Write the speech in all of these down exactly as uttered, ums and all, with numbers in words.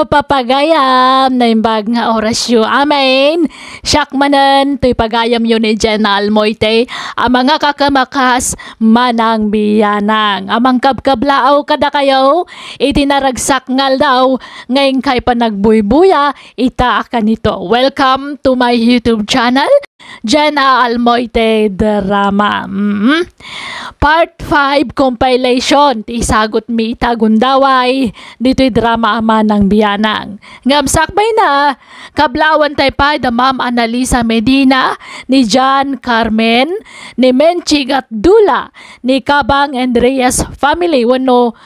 Papagayam, naimbag nga orasyo. Amen. Siak manen, toy pagayamyo ni Jenna Almoite, a mangakakamakas manang bianang. A mangkabkablaaw kadakayo, iti naragsak nga aldaw, nga inkay panagbuybuya, ita a kanito. Welcome to my YouTube channel. Jenna Almoite Drama. Mm. Part five compilation ti isagut mi ita gundaway ditoy drama a manang bianang. Ngem sakbay na, kablaawan tay pay da Ma'am Annalisa Medina, ni John Carmen, ni Menchi Gatdula, ni Kabang and Reyes family, wenno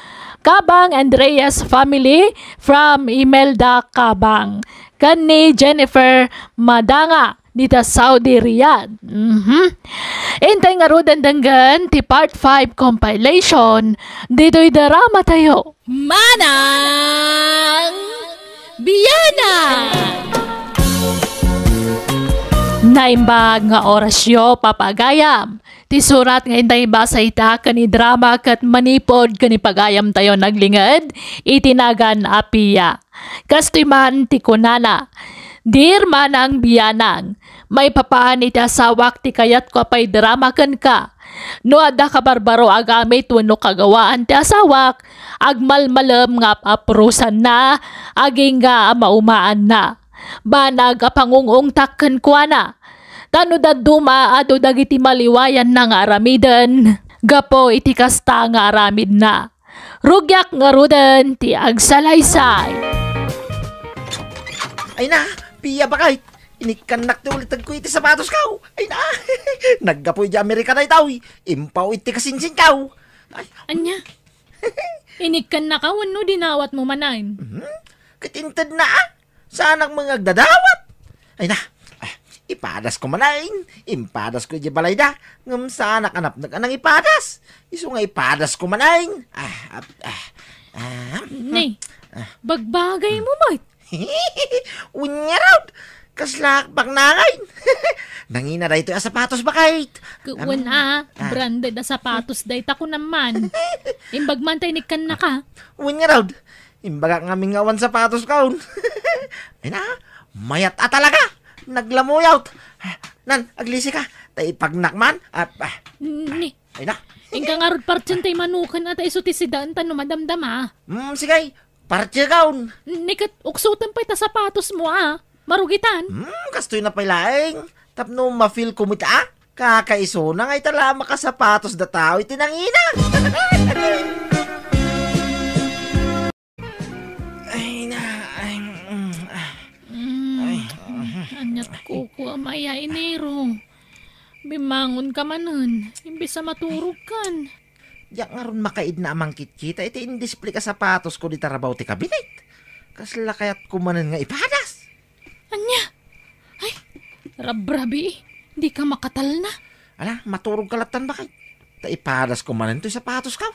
Kabang and Reyes family from Imelda Kabang, ken ni Jennifer Madanga dita Saudi Riyadh. Mhm. Intay ngaruden denggen ti part five compilation ditoy drama tayo. Manang Bianang! Naimbag nga orasyo, papagayam. Ti surat nga intay basa ita ken idrama ket manipud ken ipagayam tayo naglinged iti nagan a Pia. Kastoy man ti kunana, "Dear Manang Bianang, maipapan iti asawak ti kayatko a paidrama kenka. No adda kabarbaro a gamit wenno kagawaan ti asawak, agmalmalem nga ap-aprosanna agingga a maumaanna. Banag a pangung-ungtak kenkuana. Ta no dadduma, adu dagiti maliwayanna nga aramiden gapu iti kasta nga aramidna. Rugiak ngaruden ti agsalaysay." Ay na, Pia, bakay. Inikkannak ti ulitedko iti sapatosko. Ay na, naggapu iti Amerika daytoy. Impaw iti kasinsinko. Ay. Ania? Inikkannaka wenno dinawatmo manen? Mhm. Ket intedna, ah. Saanak met nga agdadawat. Ay na, ah, ipadasko manen. Impadasko iti balayda. Ngem saanak a napnek a nangipadas. Isu nga ipadasko manen. Ah, ah, ah, ah. Ne, ah, bagbagaymo met. Wen ngarud, kasla baknangan. Nangina daytoy a sapatos, bakay. Wen a, ah, branded a sapatos dayta, kunam man. Imbag man tay inikkannaka. Wen ngarud, imbagak ngamin nga awan sapatosko. Ay na, mayat a talaga. Naglamuyot. Nan, aglisika. Ta ipagnak man. Ah, ah. Ni, ay na. Inka ngarud partsien tay manuken a ta isu ti sidaen ta no madamdama. Mm, sige. Partsien. Ni ket uksoten pay ta sapatosmo a. Marugitan. Hmm, kastoy na pay laeng. Tapno ma-feel ko met a kakaisuna nga ita la a makasapatos da tao iti nangina. Ay na, ay, mm, ah. Mm, ay, mm. Aniat kuko a maiyainero. Bimangonka manen, imbes a maturogkan. Diak ngarud makaidna a mangkitkita iti indisplay a sapatosko dita rabaw ti kabinet. Kasla kayatko manen nga ipadas. Ania? Ay, rabrabii, dika makatalna. Ala, maturogka lattan, bakay. Ta ipadasko manen toy sapatosko.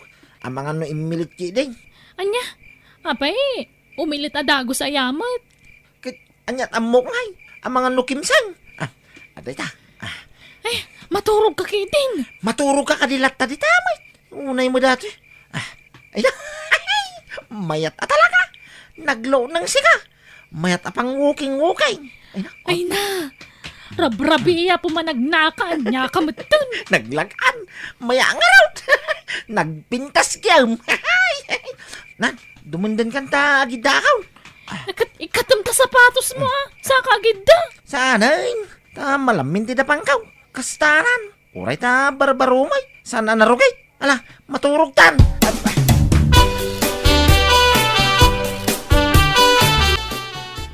Amangan no immilit ketdin. Ania? Apay, umilit a dagus aya met. Ket aniat ammok ngay? Amangan no kimseng. Ah, adda ita. Ah. Ay, maturogka ketdin. Maturogka kadi latta dita met. Unay mo dati. Ah, ay na. Mayat a talaga. Nagluneng sika. Mayat a pangwuking-wuking. Ay na. Ay na. Rabrabii, Apo Managnaka, ania ka metten. Naglag-an. Maya ngarud. Nagpintas kiyam. Nan, dumenden kanta agidakaw. Ah. Ikat-, ikatem ta sapatosmo, ah. Saka agidda. Saanen. Ta malamin ti dapangkaw. Kastanan. Uray ta barbarumay, saan a narugit. Ala, maturogtan.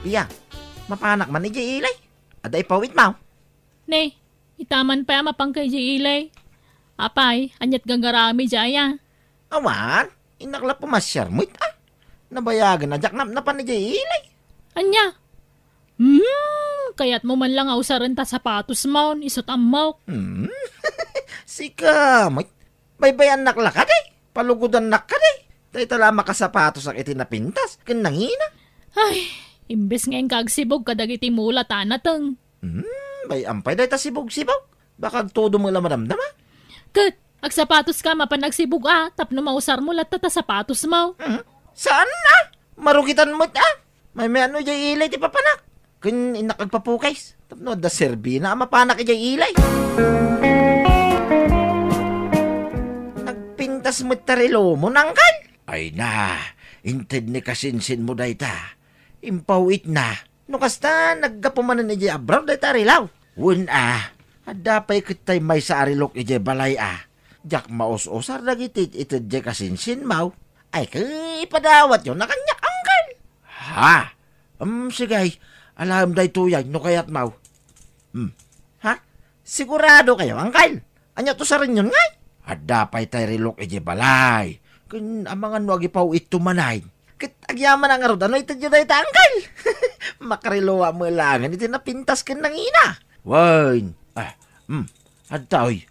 Pia, mapanak man idiay ili? Adda ipawitmo? Ne, ita man pay a mapanka idiay ili. Apay, aniat gagaramid idiay a? Awan, innak la pumasiar met a. Nabayagen a diak napnapan idiay ili. Ania? Hmm, kayatmo man la nga usaren ta sapatosmon, isut' ammok. Hmm? Sika met, baybayannak la kadi? Palugodannak kadi? Dayta la a makasapatosak iti napintas ken nangina. Ay, imbes nga inka agsibug kadagiti mula ta nateng. Hmm, bay-am pay dayta sibug-sibug. Baka agtudo met la madamdama. Ket, agsapatoska mapan agsibug a, tapno mausarmo latta ta sapatosmo. Hmm, saan a? Marugitan met a. Maymayano idiay ilay ti papanak. Ken innak agpapukis. Tapno adda serbina a mapanak idiay ilay. Nagpintas met ta relomon, angkel. Ay na, inted ni kasinsinmo dayta. Impaw-itna. No kasta, naggapu manen idiay abroad dayta a relo. Wen a, adda pay ket tay maysa a relok idiay balay a. Diak maus-usar dagiti ited diay kasinsinmo. Ay, ket ipadawatyo na kaniak, angkel. Ha? Em, sige, alaem daytoy ay no kayatmo. Hmm. Ha? Sigurado kayo, angkel? Ania ti usarenyon ngay? Adda pay tay relok idiay balay. Ken amangan no agipaw-itto manen. Ket agyamanak ngarud, no itedyo dayta, angkel? Makareloak met laengen iti napintas ken nangina. Wen. Ah, hmm. Adtoy.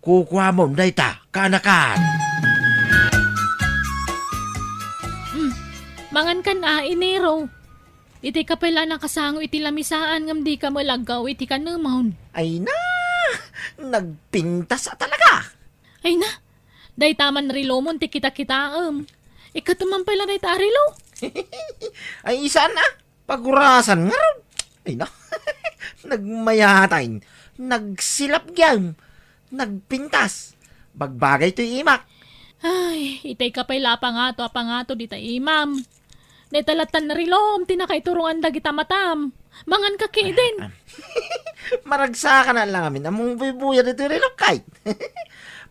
Kukuamon dayta, kaanakan. Hmm. Mangankan a, Enero. Itay ka pay la nakasango iti lamisaan ngem dika met aggaw iti kanemon. Ay na! Nagpintas a talaga! Ay na! Dayta man relomon ti kitakitaem. Ikkatem man pay la dayta a relo. Ay, saan a? Pagurasan ngarud. Ay na! Nagmayatan. Nagsilap gayam. Nagpintas. Bagbagay toy imak. Ay, itay ka pay la a pangato a pangato dita imam. Dayta lattan relom ti nakaiturongan dagita matam. Mangan ka kidin. Ah, ah. Maragsakanak la ngamin a mangbuybuyad iti relok kay.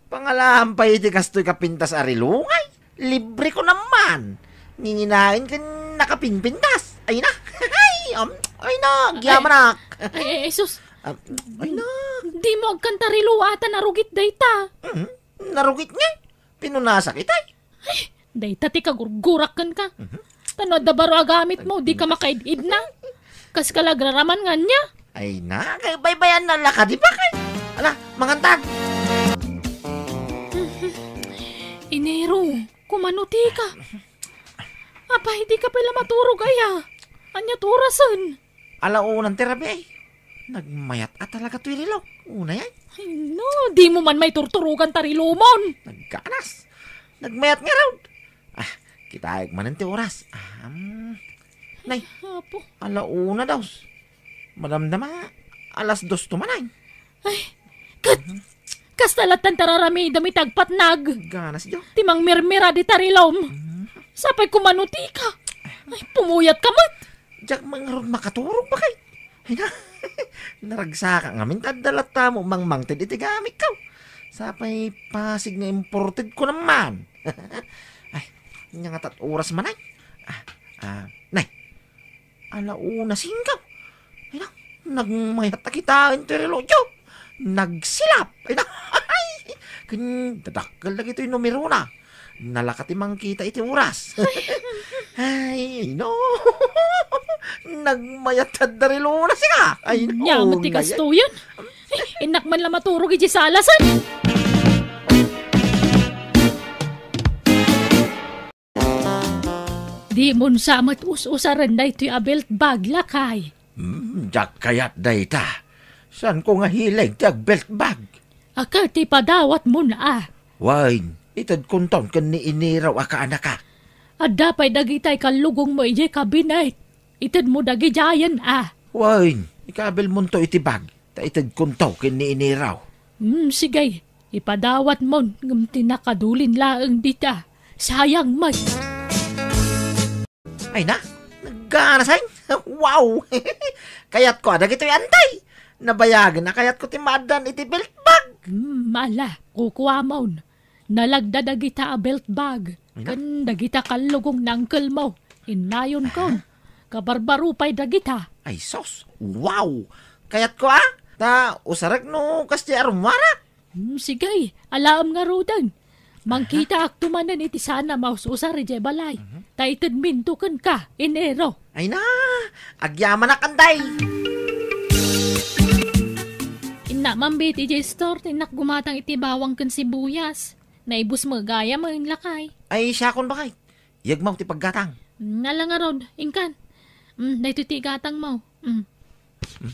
Pangalaam pay iti kastoy kapintas a relo ngay. Libre ko naman. Nginginaen ken nakapinpintas. Ay na. Ay, um, ay na, agyamanak. Ay, ay, ay, sus. Ah, ay na. Dimo agkantarilo ata narugit dayta. Mhm. Narugit ngay. Pinunasak itay. Ay, dayta ti kagurgurak kenka. Mhm. Ta no adda baro a gamitmo, dika makaid-idna. Kas ka la agraraman nga ania? Ay na, kay baybayan na la kadi pa kay. Ala, mangantag. Enero, kumano tika? Apay, dika pay la maturog aya? Ania ti orasen? Ala unan ti rabii. Nagmayat a talaga toy relok. Unay ay. Ay, no, dimo man maiturturogan ta relomon. Nagganas. Nagmayat ngarud. Ah, kitaek manen ti oras. Ah, um, nay, Apo. Ala una daw. Madamdama, alas dos to man ay. Ay, ket, kasta lattan ti ar-aramidem iti agpatnag. Ganas, Jo. Ti mangmirmira dita relom. Mm. Sapay kumano tika. Ay, pumuyat ka met. Diak man ngarud makaturog, bakay. Ay na, naragsaka ngamin ta adda latta mo mangmangted iti gamikko. Sapay Pasig nga imported ko naman. Ay, ania nga tat oras man ay? Ah, ah, nay, ala una singko. Ay na, nagmayat a kitaen ti relokyo. Nagsilap. Ay na, ay, ken dadakkel dagitoy numerona. Nalaka ti mangkita iti oras. Ay, no. Nagmayat adda relona sika. Ay, no. Ania met ti kastoyen? Innak man la maturog iti salasen. Dimon sa met us-usaren daytoy a belt bag, lakay. Hmm, diak kayat dayta. Saanko nga hilig ti agbelt bag. A ket ipadawatmon a. Wen, itedkonton ken ni Enero a kaanakak. Adda pay dagitay kallugongmo idiay kabinet. Itedmo dagidiayen a. Wen, ikabilmonto iti bag, ta itedkonto ken ni Enero. Hmm, sige. Ipadawatmon, ngem ti nakadulin laeng dita. Sayang met. Ay na, nagganasay. Wow! Kayatko a dagitoy, antay. Nabayagen a kayatko ti maaddaan iti belt bag. Hmm, ala, kukuamon. Nalagda dagita a belt bag. Ay na. Ken dagita kallugong ni unclemo. Innayonkon. Ah. Kabarbaro pay dagita. Ay, sus. Wow! Kayatko a. Ta usarek no kasdiay a rummuarak. Hmm, sige, alaem ngaruden. Mangkitaakto manen iti saan a maus-usar idiay balay. Mhm. Ta itedminto kenka, Enero. Ay na, agyamanak, antay. Innak man met idiay store, innak gumatang iti bawang ken sibuyas. Naibus met gayam, lakay. Ay, siakon, bakay. Yegmaw ti paggatang. Hmm, ala ngarud, inkan. Hmm, daytoy ti igatangmo. Hmm. Hmm.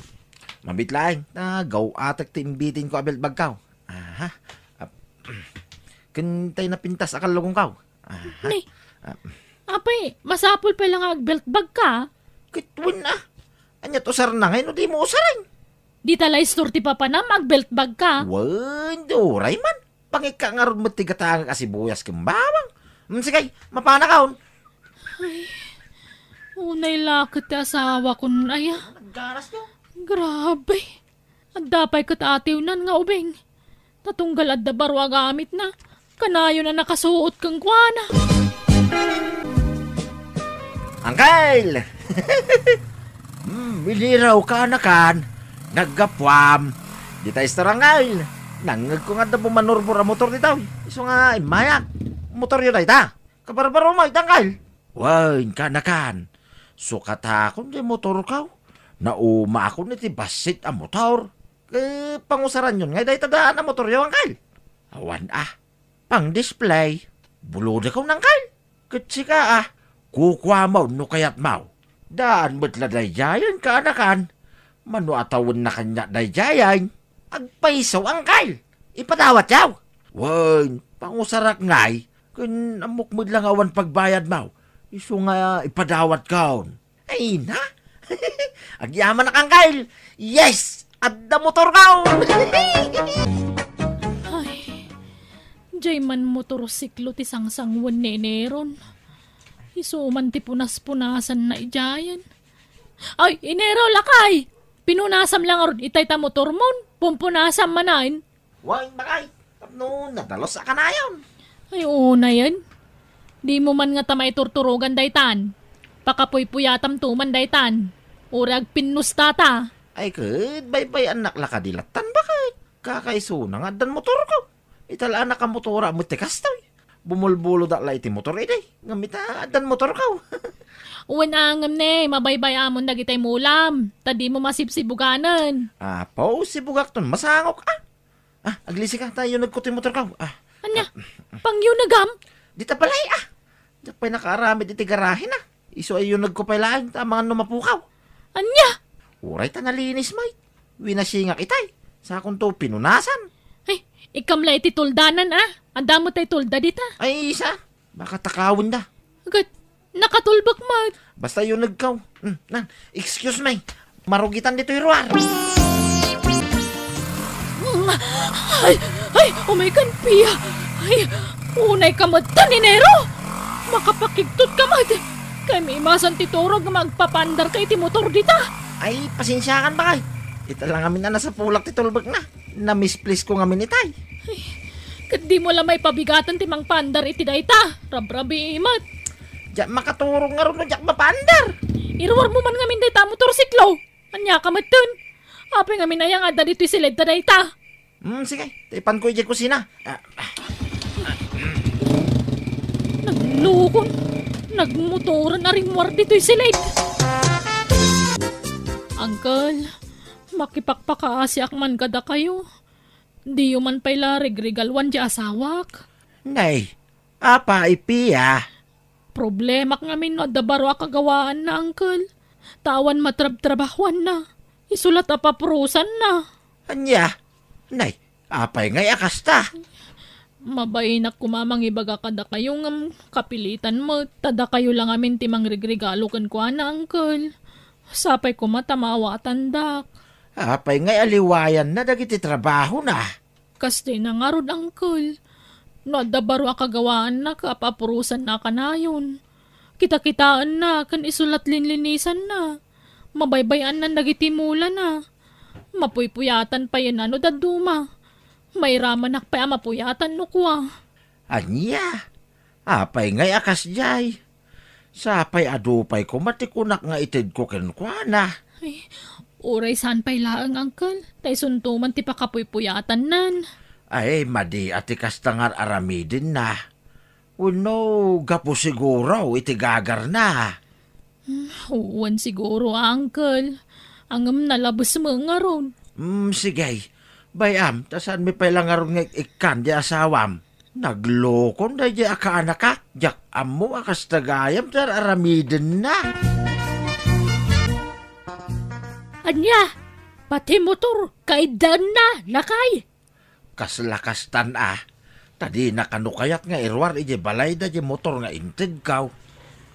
Mabit laeng, ta gaw-atek ti imbitinko a belt bagko. Aha. Ap-, ken tay napintas a kallugongko. Aha. Ni. Ah, Apay, masapul pay la nga agbelt bag ka? Ket wen a. Ania ti usarna ngay no dimo usaren? Dita la istor ti papanam, agbelt bag ka? Wen, di uray man. Pangikka ngarud met ti gatangek a sibuyas ken bawang. Mm, sige, mapanakon. Ay, unay la ket ti asawakon aya. Nagganas to. Grabe. Adda pay ket atiwnan nga ubing. Ta tunggal adda baro a gamitna, kanayon a nakasuot kenkuana. Angkel! Hmm, inero, kaanakan. Naggapuam. Dita istor, Angkel. Nangngegko nga adda bumanurbor a motor dita. Isu nga immayak. Motoryo dayta. Kabarbaro mo, Angkel. Wen, kaanakan. Sukatakon ti motorko. Naumaakon iti bassit a motor. Ket pangusaranyon ngay dayta daan a motoryo, Angkel? Awan a. Pang-display. Bulodekon, Angkel. Ket sika a, kukuamon no kayatmo. Daan met la daydiayen, kaanakan. Mano a tawenna kaniak daydiayen? Agpayso, Angkel. Ipadawatyo. Wen, pangusarak ngay. Ken ammok met la nga awan pagbayadmo. Isu nga ipadawatkon. Ay na. Agyamanak, Angkel. Yes! Adda motorko! Ay, jay man motorsiklo ti sangsangoen ni Eneron. Isu man ti punas-punasanna idiayen. Ay, Enero, lakay! Pinunasam la ngarud itay ta motormon. Pumpunasam manen. Wen, lakay, tapno nadalus a kanayon. Ay, unayen. Dimo man ngata maiturturogan daytan. Pakapuypuyatamto man daytan. Uray agpinnustata. Ay, ket baybay-annak la kadi lattan, baket. Kakaisuna nga addan motorko. Ita la a nakamotora met ti kastoy. Bumulbulodak la iti motor idi. Ngem ita, addan motorko. Wen a ngem ne, mabaybay-amon dagitay mulam. Ta dimo masibsibuganen. Apo, sibugakton masangok, a. Ah, aglisika, ta yunegko ti motorko. Ah. Ania? Ah. Pangyunegam? Dita balay, ah. Diak pay nakaaramid iti garahena. Isu a yunegko pay laeng, ta amangan no mapukaw. Ania? Uray ta nalinis met. Winasingak itay. Sakonto pinunasan. Ay, ikam la iti tuldanan, ah. Adda met tay tulda dita. Ay, isa. Baka takawenda. Agad, nakatulbek met. Basta yunegko. Hmm, nan, excuse me. Marugitan ditoy ruar. Ay, ay, umay kan, Pia. Ay, unay ka met tan, Enero. Makapakigtot ka met. Kay maimasan ti turog nga agpapandarka iti motor dita. Ay, pasensiakan, bakay. Ita la ngamin a nasapulak ti tulbekna. Namisplisko ngamin itay. Ay, ket dimo la maipabigaten ti mangpaandar iti dayta. Rabrabii met. Diak makaturog ngarud no diak mapaandar. Iruarmo man ngamin dayta a motorsiklo. Ania ka metten? Apay ngamin aya nga adda ditoy siled ta dayta? Hmm, sige. Ta ipanko idiay kusina. Ah, ah. Naglukon. Nagmotoren a rimmuar ditoy siled. Uncle, makipakpakaasiak man kadakayo. Diyo man pay la rigrigaluan ti asawak. Nay, apay, Pia? Problemak ngamin no adda baro a kagawaanna, uncle. Ta awan matrabtrabahuanna. Isu la ti apapurosanna. Ania? Nay, apay ngay a kasta? Mabainak koma mangibaga kadakayo ngem kapilitan met, ta dakayo la ngamin ti mangrigrigalo kenkuana, uncle. Sapay koma ta maawatandak. Apay ngay a liwayanna dagiti trabahona? Kasta ngarud, uncle. No adda baro a kagawaanna ket apapurosanna a kanayon. Kitakitaenna ken isu la ti linlinisanna. Mabaybay-annan dagiti mulana. Mapuypuyatan payen no dadduma. Mairamanak pay a mapuyatan no kua. Ania? Apay ngay a kasdiay? Sapay adu pay koma ti kunak nga itedko kenkuana. Ay, uray saan pay laeng, uncle. Ta isunto man ti pakapuypuyatannan. Ay, madi a ti kasta nga ar-aramidenna. Wenno gapu siguro iti gagarna? Hmm, wen siguro, uncle. Ngem nalabes met ngarud. Hmm, sige. Bay-am, ta saanmi pay la ngarud nga ik-ikkan di asawam. Naglukon daydi a kaanakak, diak ammo a kasta gayam ti ar-aramidenna. Ania? Pati motor, kaiddaenna, lakay? Kasla kastan a, ta dina kano kayat nga iruar idiay balayda diay motor nga intedko.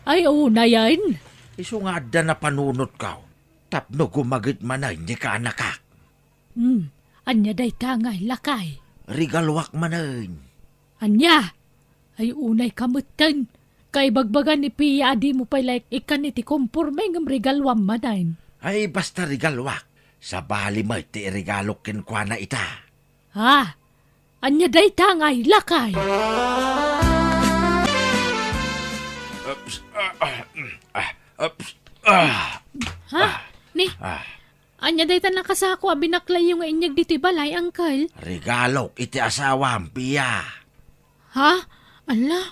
Ay, unayen. Isu nga adda napanunotko tapno gumagit manen ni kaanakak. Hmm, ania dayta ngay, lakay? Regaluak manen. Ania? Ay, unay ka metten. Kaibagbaga ni Pia a dimo pay la ikkan iti komporme ngem regaluam manen. Ay, basta regaluak. Sabali met ti iregalok kenkuana ita. Ha? Ania dayta ngay, lakay? Ups, ah, ah, mm, ah, ups, ah. Ha? Ah, ni? Ah. Ania dayta nakasako a binaklayyo nga inyeg ditoy balay, Uncle? Regalok iti asawam, Pia. Ha? Ala,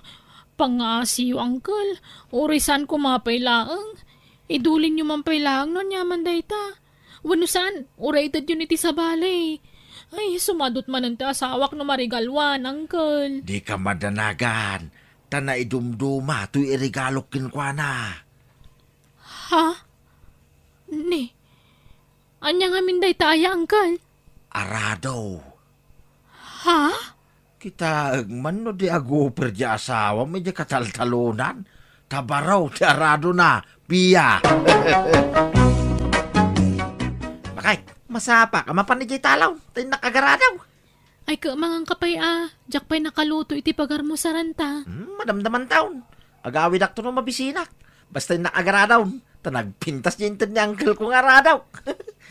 pangaasiyo, Uncle. Uray saan koma pay laeng. Idulinyo man pay laeng no aniaman dayta. Wenno saan, uray itedyon iti sabali. Ay, sumadot manen ti asawak no marigaluan, Uncle. Dika madanagan, ta naidumduma toy iregalok kenkuana. Ha? Ni, ania ngamin dayta aya, Uncle? Arado. Ha? Kitaem man no di aguper di asawam idiay kataltalonan, ta baro ti aradona, Pia. Bakay, masapa ka mapan idiay talaw, ta innak agaradaw. Ay, kaemangan ka pay a, diak pay nakaluto iti pagarmusaranta. Hmm, madamdamantaon. Agawidakto no mabisinak. Basta innak agaradaw, ta nagpintas di inted ni uncle ko nga aradaw.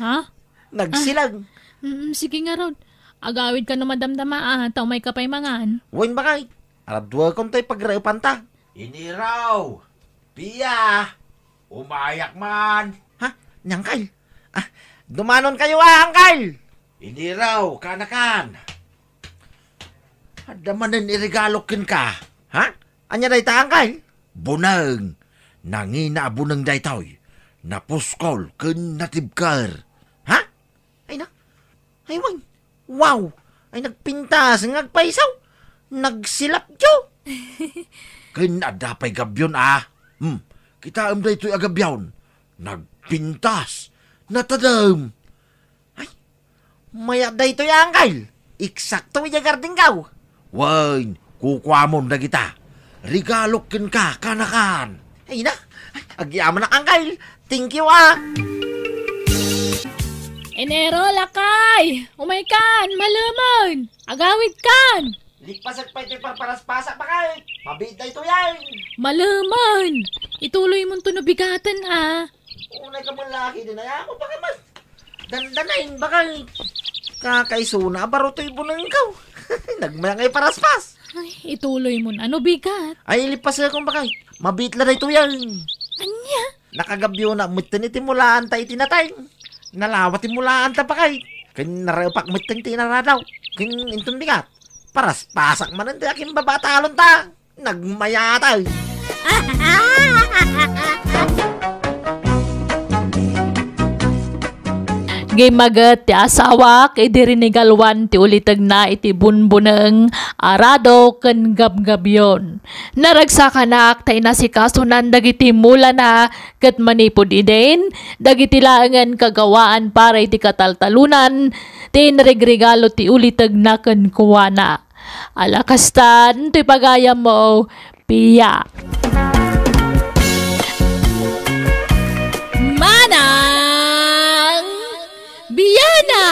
Ha? Nagsilang. Ah, mm, sige ngarud. Agawidka no madamdama a, ta umayka pay mangan. Wen, bakay. Araduakon toy pagraepanta. Iniraw! Pia! Umayak man! Ha? Ni uncle? Ah, dumanonkayo a, uncle! Iniraw, kaanakan! Adda manen iregalok kenka. Ha? Ania dayta, uncle? Buneng. Nangina a buneng daytoy. Napuskol ken natibker. Ha? Ay na. Ay, wen. Wow! Ay, nagpintas nga agpayso. Nagsilapyo. Ken adda pay gabyon a. Hmm. Kitaem daytoy a gabyon. Nagpintas. Natadem. Ay, mayat daytoy, uncle. Eksakto idiay gardingko. Wen, kukuamon dagita. Regalok kenka, kaanakan. Ay na, agyamanak, uncle. Thank you, ah. Enero, lakay! Umaykan! Malemen! Agawidkan! Likpasek pay toy parparaspasak, bakay. Mabiit daytoy, ay. Malemen! Ituloy monto no bigaten, ah. Unay ka man laki din, ay, ako pa ka man. Dandanay, bakay. Kakaisuna, baro toy bunengko. Nagmayat nga iparaspas. Ay, ituloy mo na. Ano bigat? Ay, ilipas ka kung bakay. Mabitla daytoy yan. Anya? Nakagabyo na, mutten iti mulaan ta iti natay. Nalawa ti mulaan ta bakay. Ken narepak mutten ti inaradaw. Ken inton bigat. Paraspasak manen ti akin babatalon ta. Nagmayatay. Gimmaget ti asawak idi rinigaluan ti ulitegna iti bunbuneng, arado ken gabgabion. Naragsakanak ta inasikasonan dagiti mulana ket manipud idin, dagiti laengen kagawaan para iti kataltalonan ti inregregalo ti ulitegna kenkuana. Ala kastan ti pagayammo, Pia. Manang Biana!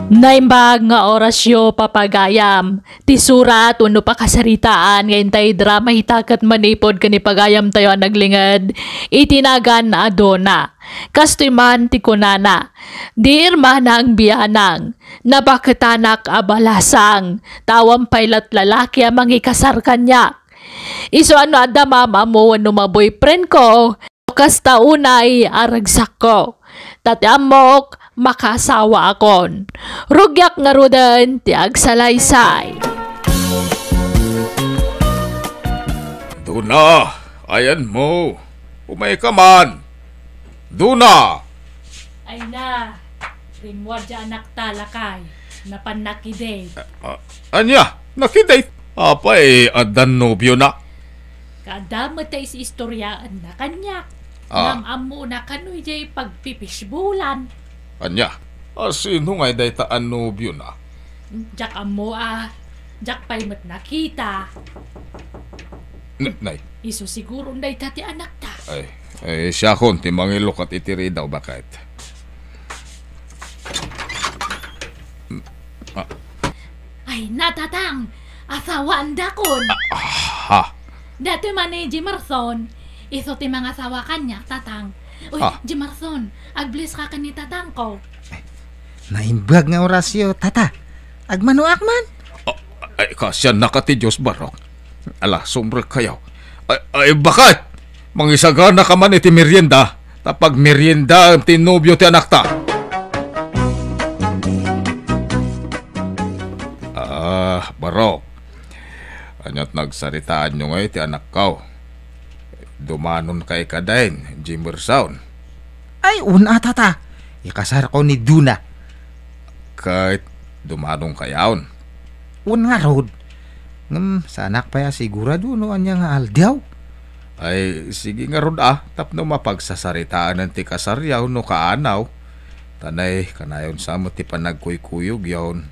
Naimbag nga orasyo, papagayam. Ti surat wenno pakasaritaan nga intay drama ita ket manipud ken ni pagayamtayo a naglinged iti nagan a Dona. Kastoy man ti kunana, "Dear Manang Bianang, nabaketanak a balasang, ta awan pay lat lalaki a mangikasar kaniak. Isu a no adda maam-ammo wenno ma-boyfriend ko, kasta unay a ragsakko. Ta ti ammok, makaasawaakon. Rugiak ngaruden ti agsalaysay." Dona, ayanmo. Umayka man. Dona! Ay na, rimmuar diay anakta, lakay. Napan nakidate. Ah, ania? Nakidate? Apay, addan nobiona? Kaadda met ta is-istoriaenna kaniak. Ah. Ngem ammona kano idiay pagpipishbolan. Ania? A, sino ngay dayta a nobiona? Diak ammo a. Diak pay met nakita. N-, nay. Isu siguron dayta ti anakta. Ay, ay, siakon ti mangilukat iti ridaw, baket. Ah. Ay, natatang! Asawaandakon! Ah, ha? Datoy man ni Jimerson. Isu ti mangasawa kaniak, tatang. Uy, Ah. Jimerson, agbless ka ken ni tatangko. Naimbag nga orasyo, tata. Agmanoak man. Ah, ay, kasiannaka ti Dios, Barok. Ala, sumrekkayo. Ay, ay, baket! Mangisagana ka man iti merienda, ta pagmeriendaem ti nobio ti anakta. Ah, Barok. Aniat nagsaritaanyo ngay ti anakko? Dumanon kay kadain, Jimerson. Ay, wen a, tata. Ikasarko ni Duna. Ket dumanon kayaon? Wen ngarud. Ngem, saanak pay a sigurado no ania nga aldaw. Ay, sige ngarud a, tapno mapagsasaritaen ti kasaryo no kaanaw. Ta nay, kanayon sa met ti panagkuykuyogyon.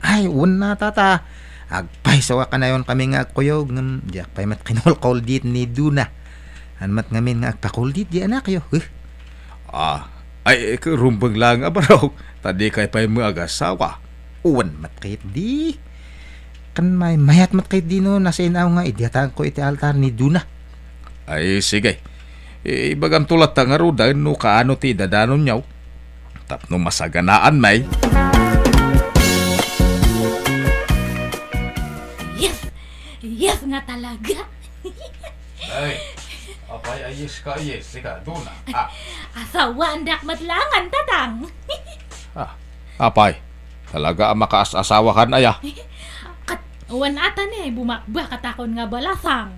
Ay, wen a, tata. Agpayso a kanayon kami nga agkuyog, ngem diak pay met kinulkuldit ni Duna. Haan met ngamin nga agpakuldit ti anakyo, eh. Ah, ay, ket rumbeng laeng a Barok, ta dikay pay met agasawa. Wen met ketdi. Ken maymayat met ketdi no nasinaw nga idiataenko iti altar ni Duna. Ay, sige. Ibagamto latta ngaruden no kaano ti idadanonyo. Tapno masaganaan, may. Yes! Yes nga talaga! Ay, apay a yes ka, yes, sika, Duna. Ah. Asawaandak met laengen, tatang. Ah, apay, talaga a makaas-asawakan aya? Ket, wen a, tani, bumakbaketakon nga balasang.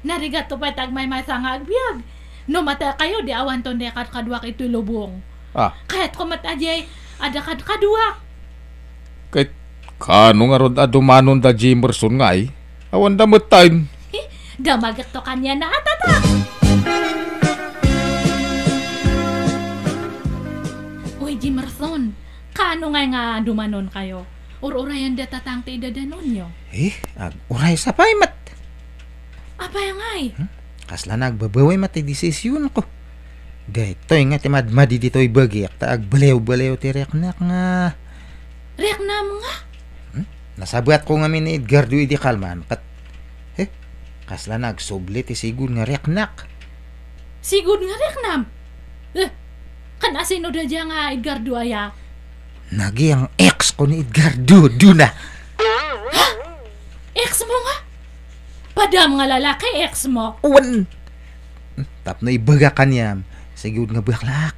Narigatto pay ti agmaymaysa nga agbiag. No matekayo, di awanton ti kadkaduak iti lubong. Ah. Kayatko met a diay, adda kadkaduak. Ket kaano ngarud a dumanon da Jimerson ngay? Awan da metten. Damagekto kaniana a, tata. Uy, Jimerson, kaano ngay nga dumanonkayo? Ur-urayen da tatang ti idadanonyo. Eh, ag-uraysa pay met. Apay ngay? Hmm? Kasla nagbabawi met ti desisionko. Daytoy nga ti madmadi ditoy bagik ta agbaliwbaliw ti riknak nga. Riknam nga? Hmm? Nasabatko ngamin ni Edgardo idi kalman ket, eh, kasla nagsubli ti sigud nga riknak. Sigud nga riknam? Eh, kan asino da dia nga Edgardo aya? Naging ex ko ni Edgardo, Duna. Ha? Ex mo nga? Padam nga lalaki, ex mo? Wen. Tapno ibaga kaniam, sigud nga baklak.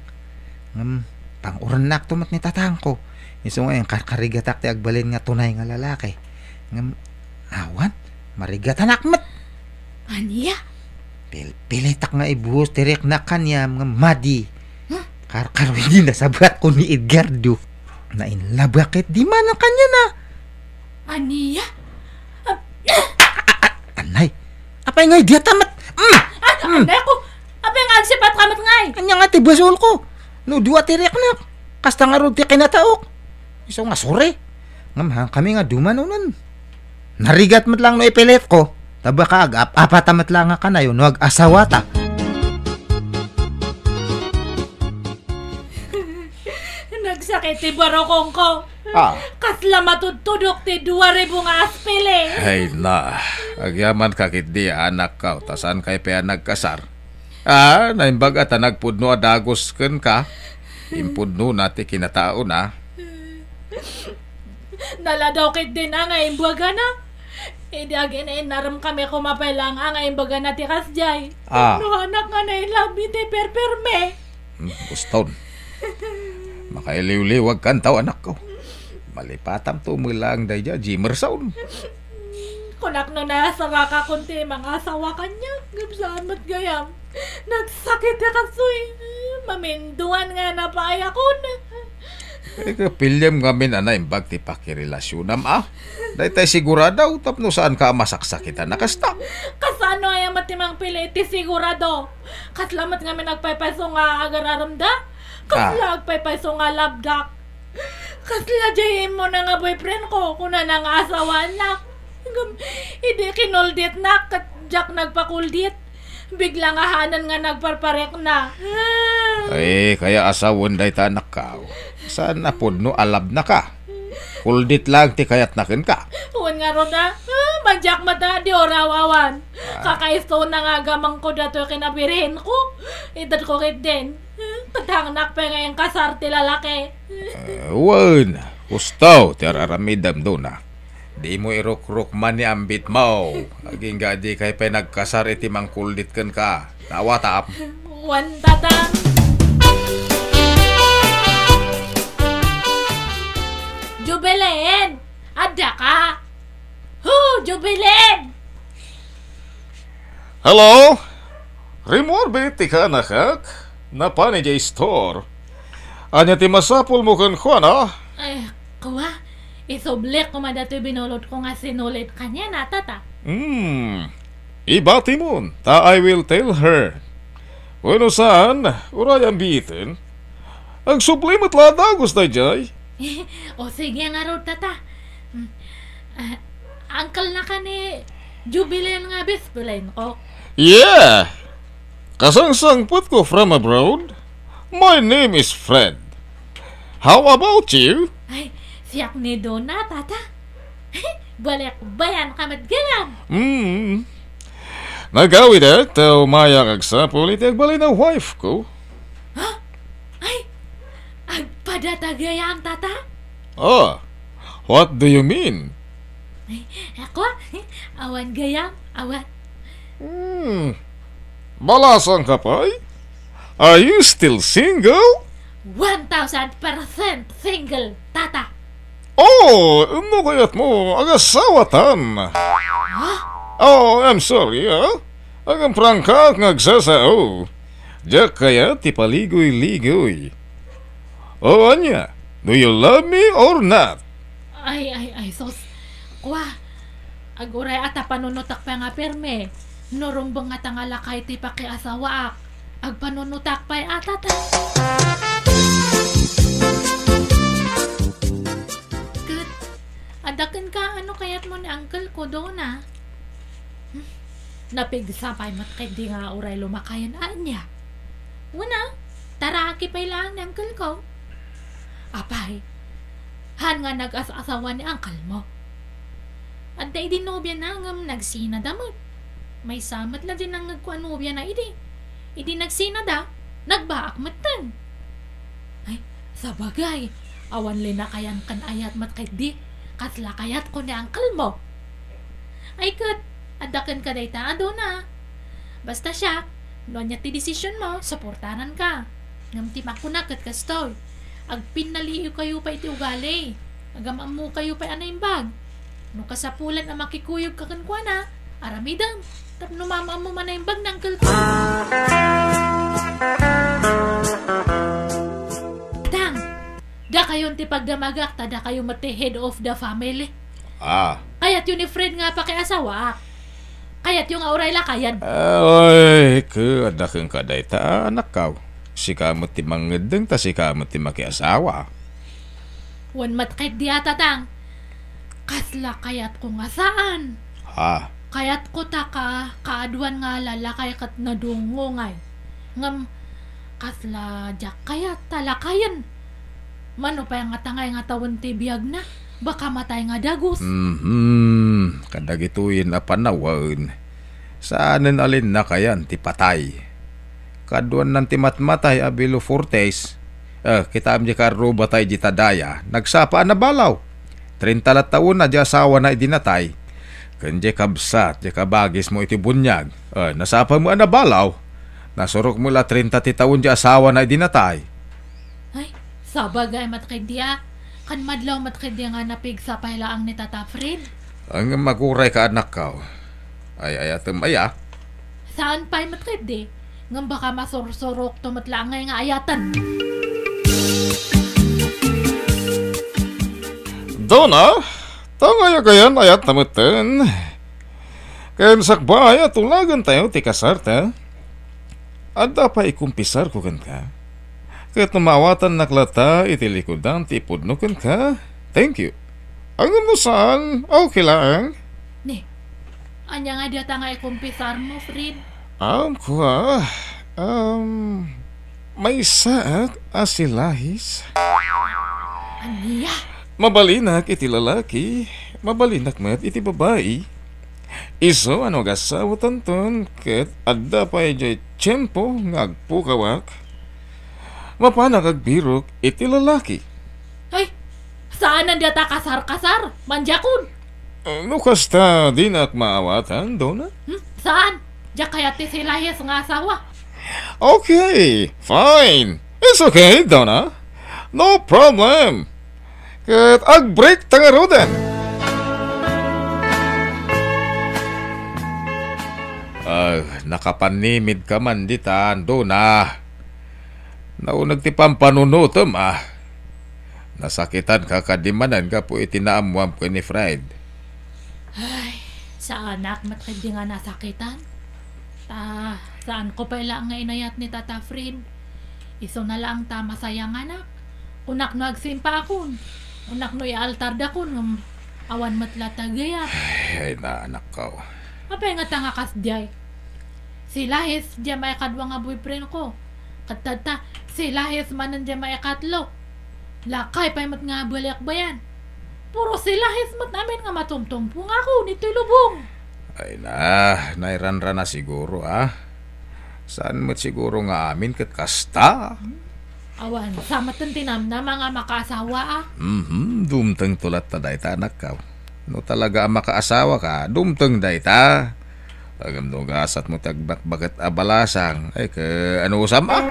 Ngem, pang-urennak to met ni tatangko. Isu nga inkarkarigatak ti agbalin nga tunay nga lalaki. Ngem, awan, marigatanak met. Ania? Pilpilitak nga ibuhos ti riknak kaniam nga madi. Huh? Karkaro idi nasabatko ni Edgardo. Nainlabak ketdi manen kaniana. Ania? Ah, ah, ah, anay. Apay ngay diata met? Mm! Ah, mm. Anay ko. Apay nga agsipat ka met ngay? Ania nga ti basolko? No dua ti riknak. Kasta ngarud ti kinataok. Isu nga suri. Ngem haan kami nga dumanonen. Narigat met lang no ipilitko, ta baka ag-ap-apata met lang a kanayo no ag-asawata. Nagsakit ti barukongko. Ah. Kasla matudtudok ti dua ribu nga aspili. Ay na, agyamankak idi, anakko, ta saankay pay a nagkasar. Ah, naimbag a ta nagpudno a dagus kenka. Impudnona ti kinataona. Naladaw ketdin a nga imbagana. Idi agin-innarem kami, koma pay lang a nga imbagana ti kasdiay. Ah. No anak nga nailabmi ti perperme. Hmm, uston. Makailiwliwag kantaw, anakko. Malipatam to met lang daydiay a Jimerson. Kunak no nasaraka kon ti mangasawa kaniak, ngem saan met gayam. Nagsakit a kastoy. Maminduan nga napaayakon. Eh, kapiliam ngamin a naimbag ti pakirelasionam, a? Daytay sigurado, tapno saanka a masaksakitan a kasta. Kasano aya met ti mangpili iti sigurado? Kasla met ngamin agpaypayso nga agar-aremda? Kasla Ah. agpaypayso nga labdak? Kasla jay immuna nga boyfriend ko, kunana nga asawaannak. Ngem, idi kinulditnak, ket diak nagpakuldit. Bigla nga hanan nga nagparparekna. Ay, kaya asawen dayta anakkaw. Saan a pudno a love na ka? Kuldit lang ti kayatna kenka. Wen ngarud a, ah, madiak met a di uraw awan. Ah. Kakaisuna nga agamengko datoy ken a birhenko. Itedko ketdin. Ket hangnak pay nga inkasar ti lalaki. Eh, wen, husto ti ar-aramidem, Dona. Dimo irukrukman ni ambitmo. Agingga dikay pay nagkasar iti mangkuldit kenka. Nawatam? Wen, Tata. Jubilin! Adda ka? Hu, Jubilin! Hello? Rimmuar ti kanakak? Napan idiay store. Ania ti masapulmo kenkuana? Ay, kua, isublik koma datoy binulotko nga sinulid kaniana, Tata. Hmm. Ibatimon, ta I will tell her. Wenno saan, uray ambiten. Agsubli met la a dagus daydiay. O, sige ngarud, Tata. Hmm. Ah, uncle na ka ni Jubilin nga best friend ko? Yeah! Kasangsangpetko from abroad. My name is Fred. How about you? Ay, siak ni Dona, Tata. Balikbayan ka met gayam. Hmm. Nagawidak ta umayak agsapul iti agbalin a wife ko. Ha? Ay, agpadata gayam, Tata? Oh, what do you mean? Ay, ako, awan gayam, awan. Hmm. Balasang ka pay? Are you still single? One thousand percent single, Tata. Oh, no kayatmo, agasawatan. Ha? Oh, I'm sorry, ah. Agprangkaak nga agsasao. Diak kayat ti paligoy-ligoy. O ania, do you love me or not? Ay, ay, ay, sus. Kua, aguray a ta panunotak pay nga pirmi. No rumbeng nga ta nga lakay ti pakiasawaak, agpanunotak pay a, Tata. Ket, adda kenka, ano kayatmo ni uncle ko, Dona? Hmm? Napigsa pay met ketdi nga uray lumakayen a ania. Wen a, taraaki pay laeng ni uncle ko. Apay, haan nga nagas-asawa ni uncle mo? Adda idi nobiana ngem nagsinada met. Maysa met la di nangngegko a nobiana idi. Idi nagsinada, nagbaak metten. Ay, sabagay, awan linakayan ken ayat met ketdi, kasla kayatko ni uncle mo. Ay ket, adda kenka dayta a Dona. Basta siak, no ania ti desisionmo, suportaranka. Ngem ti makuna ket kastoy, agpinnaliiwkayo pay iti ugali. Agam-ammokayo pay a naimbag. No kasapulan a makikuyogka kenkuana, aramidem tapno maam-ammom a naimbag ni uncle ko. Tang, dakayon ti pagdamagak ta dakayo met ti head of the family. Ah. Kayatyo ni Fred nga pakiasawaak. Kayatyo nga uray lakayen. Ay, ket adda kenka dayta a anakkaw. Sika met ti mangngeddeng ta sika met ti makiasawa. Wen met ketdi a, Tatang. Kasla kayatko nga saan. Ha? Kayatko ta ka, kaaduan nga lalakay ket nadungngongay. Ngem kasla diak kayat ta lakayen. Mano pay nga tangay nga tawen ti biagna, baka matay nga dagus. Mhm. Kadagitoyen a panawen, saanen a linnakayan ti patay. Kaaduannan ti matmatay a below forties. Eh, kitaem diay karruba tay diay ta daya, nagsapa a nabalaw. Trenta la tawen a diay asawana idi natay. Ken diay kabsat, diay kabagismo iti buniag. Eh, nasapa met a nabalaw. Nasurok met la trenta ti tawen diay asawana idi natay. Ay, sabagay met ketdi a. Kan madlaw met ketdi nga napigsa pay laeng ni Tata Fred. Ngem agurayka, anakko. Ay-ayatem aya? Saan pay met ketdi, ngem baka masursurokto met laeng nga ayaten. Dona, tangay agayan ayat na metten. Ken sakbay a tulagentayo ti kasarta, adda pay ikumpisarko kenka. Ket no maawatannak latta iti likudan ti ipudno kenka, thank you. Ngem no saan, okay laeng. Ni, ania nga data nga ikumpisar mo, Fred? Um, kua, um, maysaak a si Lahis. Ania? Mabalinak iti lalaki, mabalinak met iti babai. Isu a no agasawatanton ket adda pay diay tiempo nga agpukawak, mapanak agbirok iti lalaki. Ay, saan a data kasar-kasar, mandiakon. Eh, no kasta, dinak maawatan, Dona? Hmm? Saan? Diak kayat ti si Lahis nga asawa. Okay, fine. It's okay, Dona. No problem. Ket agbreak ta ngaruden. Ah, nakapanimidka man ditan, Dona. Nauneg ti pampanunotem, ah. Nasakitanka kadi manen gapu iti naammoam ken ni Fred. Ay, saanak met kadi nga nasakitan. Ta, saanko pay laeng nga inayat ni Tata Fred. Isuna laeng ta masayanganak. Kunak no agsimpaakon. Kunak no ialtardakon ngem awan met latta gayam. Ay, ay, naanak ko. Apay ngata nga kasdiay? Si Lahis diay maikadua nga boyfriend ko. Ket tatta, si Lahis manen diay maikatlo. Lakay pay met nga baliakbayan. Puro si Lahis met amin nga matumtumpongakon iti lubong. Ay na, nairanrana siguro, ah. Saan met siguro nga amin ket kasta? Awan, sa met ti namnama nga makaasawa, ah. Mhm, dumtengto latta dayta, anakko. No talaga a makaasawaka, dumteng dayta. Ngem no gasatmo ti agbakbaket a balasang, ay, ka-, anusam, ah?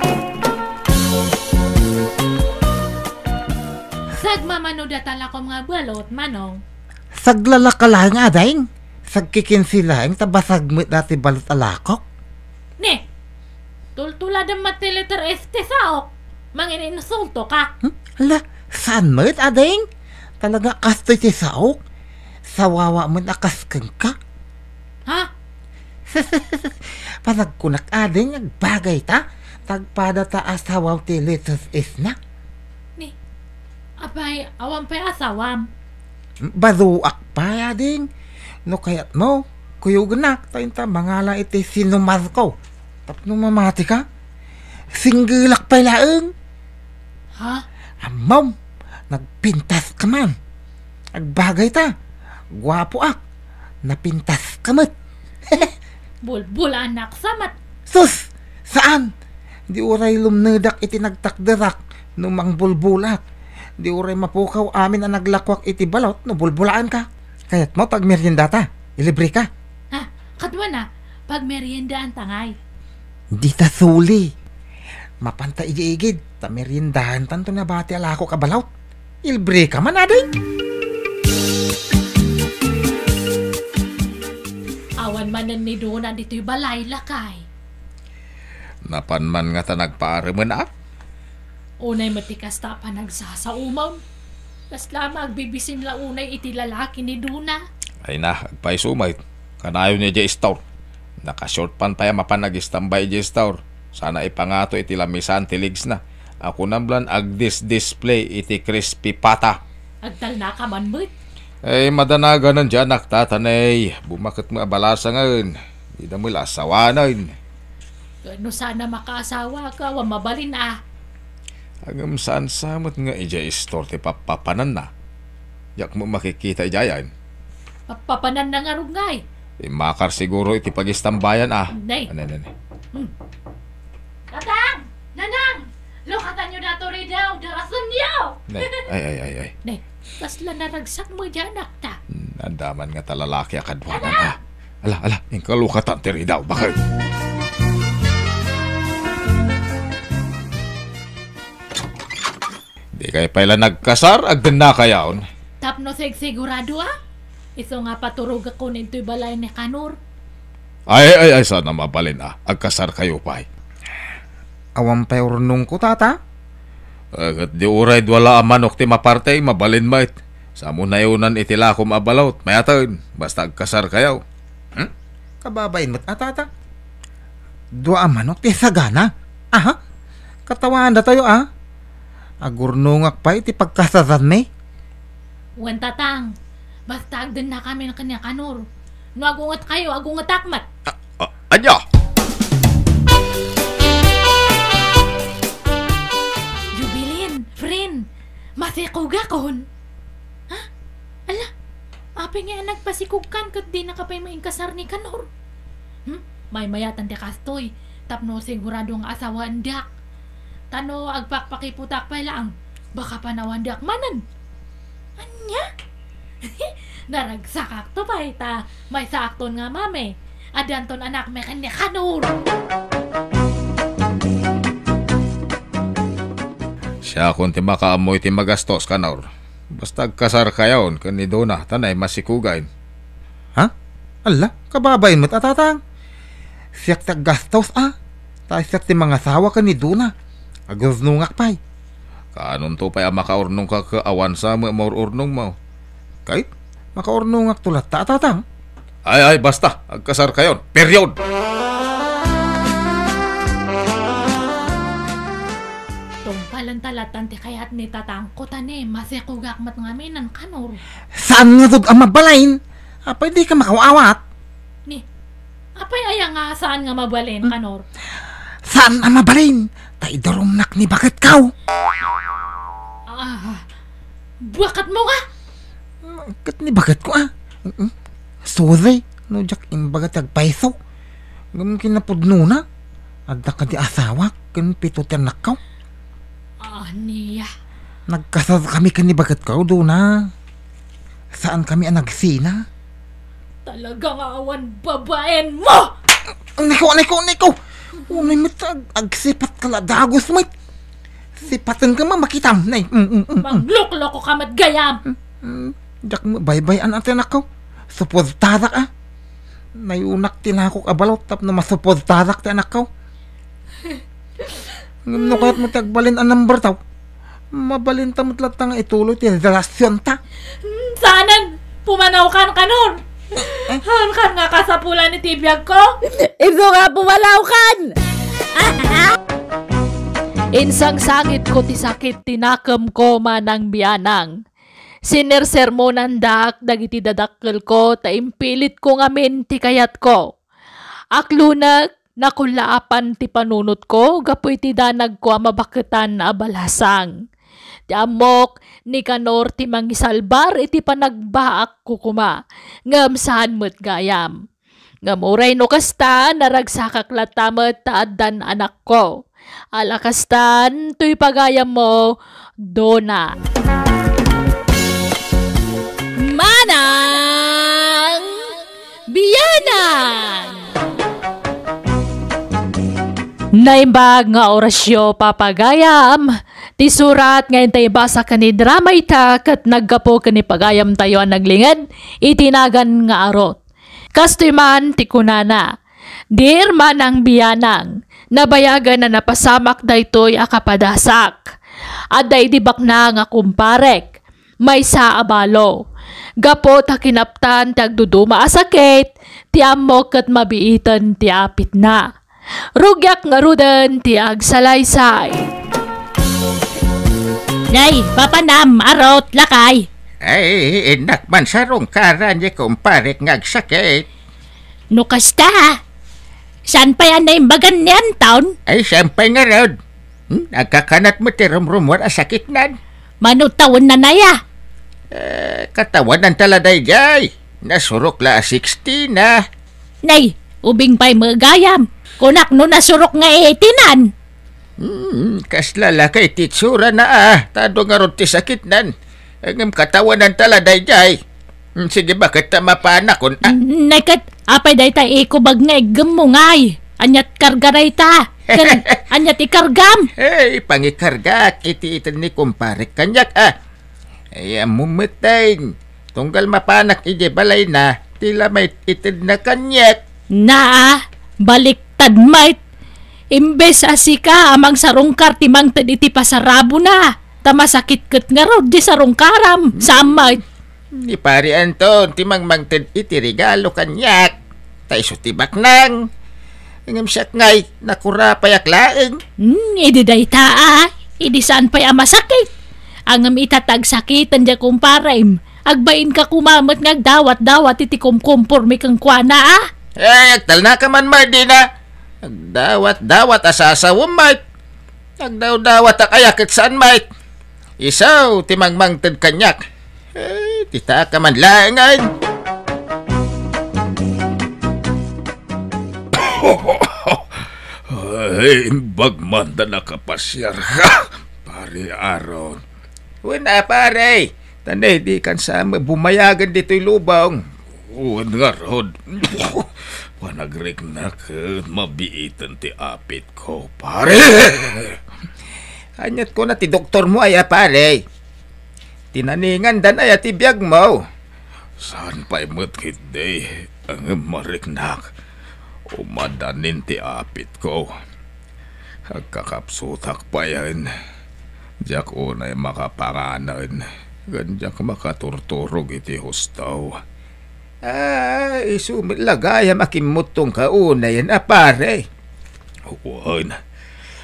Sagmamano data lakom nga balot, Manong. Saglalaka laeng, ading. Sagkikinsi laeng ta basag met dati balot a lakok. Ne, tultuladem met ti letter S ti saok. Mangininsultoka. Hmm? Ala, saan met, ading? Talaga kastoy ti saok? Sawawa met a kas kenka. Ha? Panagkunak, ading, agbagayta. Tagpada ta a sawaw ti letter S na. Ni, apay, awan pay asawam? Baruak pay, ading. No kayatmo, kuyogenak ta inta mangala iti sinumarko. Tapno mamatika, singgelak pay laeng. Ha? Ammom, nagpintaska man. Agbagayta, guapoak, napintaska met. Bulbulanak sa met. Sus! Saan? Di uray lumnedak iti nagtakderak no mangbulbulak. Di uray mapukaw amin a naglakuak iti balot no bulbulaanka. Kayatmo ta agmeriendata? Ilibreka? Ha? Kaduana, pagmeriendaanta ngay. Dita suli. Mapanta igid-igid, ta meriendaantanto nabati a lakok a balot. Ilibreka man, ading? Awan manen ni Dona ditoy balay, lakay. Napan man ngata nagpaaremen, a? Unay met ti kasta a panagsasaomon. Kasla a magbibisin la unay iti lalaki ni Dona. Ay na, agpayso met. Kanayon idiay store. Naka-short pant pay a mapan agistambay idiay store. Sana ipangato iti lamisan ti legs na. A kunam lan agdis-display iti crispy pata. Agtalnaka man met. Ay, madanaganen diay anakta, ta nay, bumaket met a balasangen. Dida met la asawanen. No saan a makaasawaka, awan mabalin a. Ngem saan sa met nga idiay store ti pappapananna. Diak met makikita idiayen. Pappapananna ngarud ngay. Immakar siguro iti pagistambayan, a. Nay. Anay, anay, anay. Hmm. Tatang! Nanang! Lukatanyo datoy ridaw, darasenyo! Nay, ay, ay, ay, ay. Nay, kasla naragsak met diay anakta. Hmm, adda man ngata lalaki a kaduanan, a. Ala, ala, inka lukatan ti ridaw, baket. Dikay pay la nagkasar, agdennakayon. Tapno sigsigurado, a? Isu nga paturogakon intoy balay ni Kanor. Ay, ay, ay, saan a mabalin a. Agkasarkayo pay. Awan pay urnongko, tata? Eh, ket di uray dua la a manok ti maparte, mabalin met. Samo nayonan iti lakom a balot, mayaten. Basta agkasarkayo. Hmm? Kababain met a, tata. Dua a manok ti sagana. Aha? Katawaandatayo, a? Agurnongak pay iti pagkasasanmi. Wen, Tatang, basta agdennakamin ken ni Kanor. No agungetkayo, agungetak met. A, a, ania? Jubilin, friend, masikugakon. Ha? Ala, apay nga nagpasikugkan ket dinaka pay mainkasar ni Kanor? Hmm? Maymayatan ti kastoy, tapno sigurado nga asawaendak. Ta no agpakpakiputak pay laeng, baka panawandak manen. Ania? Naragsakakto pay ta maysaakton nga mami. Addanton anakmi ken ni Kanor. Siakon ti makaammo iti magastos, Kanor. Basta agkasarkayon ken ni Dona ta nay masikugain. Ha? Alla, kababain met a, Tatang. Siak ti aggastos a. Ta siak ti mangasawa ken ni Dona. Agurnongak pay. Kaanonto pay a makaurnongka ket awan sa met maur-urnongmo? Ket makaurnongakto latta a, Tatang. Ay, ay, basta. Agkasarkayon. Period! Tungpalenta lattan ti kayat ni Tatangko ta ni masikugak met ngamin, Kanor. Saan ngarud a mabalin? Apay dika makaawat? Ni, apay aya nga saan nga mabalin, Kanor? Saan a mabalin? Ta idurumnak ni baketko. Ah, baketmo nga? Ket ni baketko, a. Mm-mm. Sorry, no diak imbaga ti agpayso. Ngem kinapudnona, adda kadi asawak ken pito ti annakko. Ania? Nagkasarkami ken ni baketko, Dona. Saankami a nagsina. Talaga nga awan babaenmo! Niko, niko, niko! Unay met ag-, agsipatka la dagus met. Sipatenka met makitam, nay. Mm, mm, mm, mm. Mangloklokoka met gayam. Mm, mm. Diak met baybay-an ti annakko. Suportarak a. Nayunak ti nakok a balot tapno masuportarak ti annakko. Ngem no kayatmo ti agbalin a number taw, mabalinta met latta nga ituloy ti relasionta. Hmm, saanen! Pumanawkan, Kanor! Eh, eh. Haankan nga kasapulan iti biagko? Isu nga pumanawkan! Insangsangitko ti sakit ti nakemko, Manang Bianang. Sinersermonandak dagiti dadakkelko ta impilitko ngamin ti kayatko. Aklunek, nakullaapan ti panunotko gapu iti danagko a mabaketan a balasang. Ti ammok, ni Kanor ti mangisalbar iti panagbaakko koma, ngem saan met gayam. Ngem uray no kasta, naragsakak latta met ta addan anakko. Ala kastan, toy pagayammo, Dona. Manang Bianang! Naimbag nga orasyo, papagayam. Ti surat nga intay ibasa ken ni drama ita ket naggapu ken ni pagayamtayo a naglinged iti nagan nga arut. Kastoy man ti kunana, "Dear Manang Bianang, nabayagen a napasamak daytoy a kapadasak. Adda idi baknang a kumparek, maysa a balo. Gapu ta kinaptan ti agduduma a sakit, ti ammok ket mabiiten ti apitna. Rugiak ngaruden ti agsalaysay." Nay, papanam, arut, lakay. Ay, innak man sarungkaran ni kumparek nga agsakit. No kasta, saan pay a naimbagan ni Anton? Ay, saan pay ngarud? Hmm? Agkakanat met ti rumrumuar a sakitnan. Mano tawenna aya? Eh, katawanan ta la daydiay. Nasurok la a sixty na. Nay, ubing pay met gayam. Kunak no nasurok nga eighty-nan. Hmm, kasla la kay ti itsurana a, ta adu ngarud ti sakitnan. Ngem katawanan ta la daydiay. Hmm, sige, baket ta mapanakon a. Hmm, nay ket, apay dayta ikubag nga iggemmo ngay? Ania ti karga dayta? Ken, ania ti kargam? Hey, pangikargak iti ited ni kumparek kaniak a. Ay, ammom met, tunggal mapanak idiay balayna, ti la maititedna kaniak. Naa, baliktad met. Imbes a sika a mangsarungkar ti mangted iti pasarabona, ta masakit ket ngarud ti sarungkaram, saan met. Ni Pari Anton ti mangmangted iti regalo kaniak, ta isu ti baknang. Ngem siak ngay, nakurapayak laeng. Hmm, idi dayta, a, idi saan pay a masakit. Ngem ita ta agsakiten diay kumparem, agbainka koma met nga agdawat-dawat iti kumkumpormi kenkuana, a. Ay, agtalnaka man, Mardina. Agdawat-dawat a sasawem, Mike. Agdawdawatak aya ket saan, Mike. Isu ti mangmangted kaniak. Eh, ti taka man laengen. Ay, imbag man ta nakapasiar ka, Pare Aaron. Wen a, pare. Tani, dikan sa bumayagen ditoy lubong. Wen ngarud, panagriknak ket mabiiten ti apitko, pare. Aniat kuna ti doktormo aya, pare? Tinaningandan aya ti biagmo? Saan pay met ketdi, ngem mariknak. Umadanin ti apitko. Agkakapsutak payen. Diak unay makapanganen, ken diak makaturturog iti husto. Ah, isu met la gayam a kimmuttongka unayen a, pare. Wen,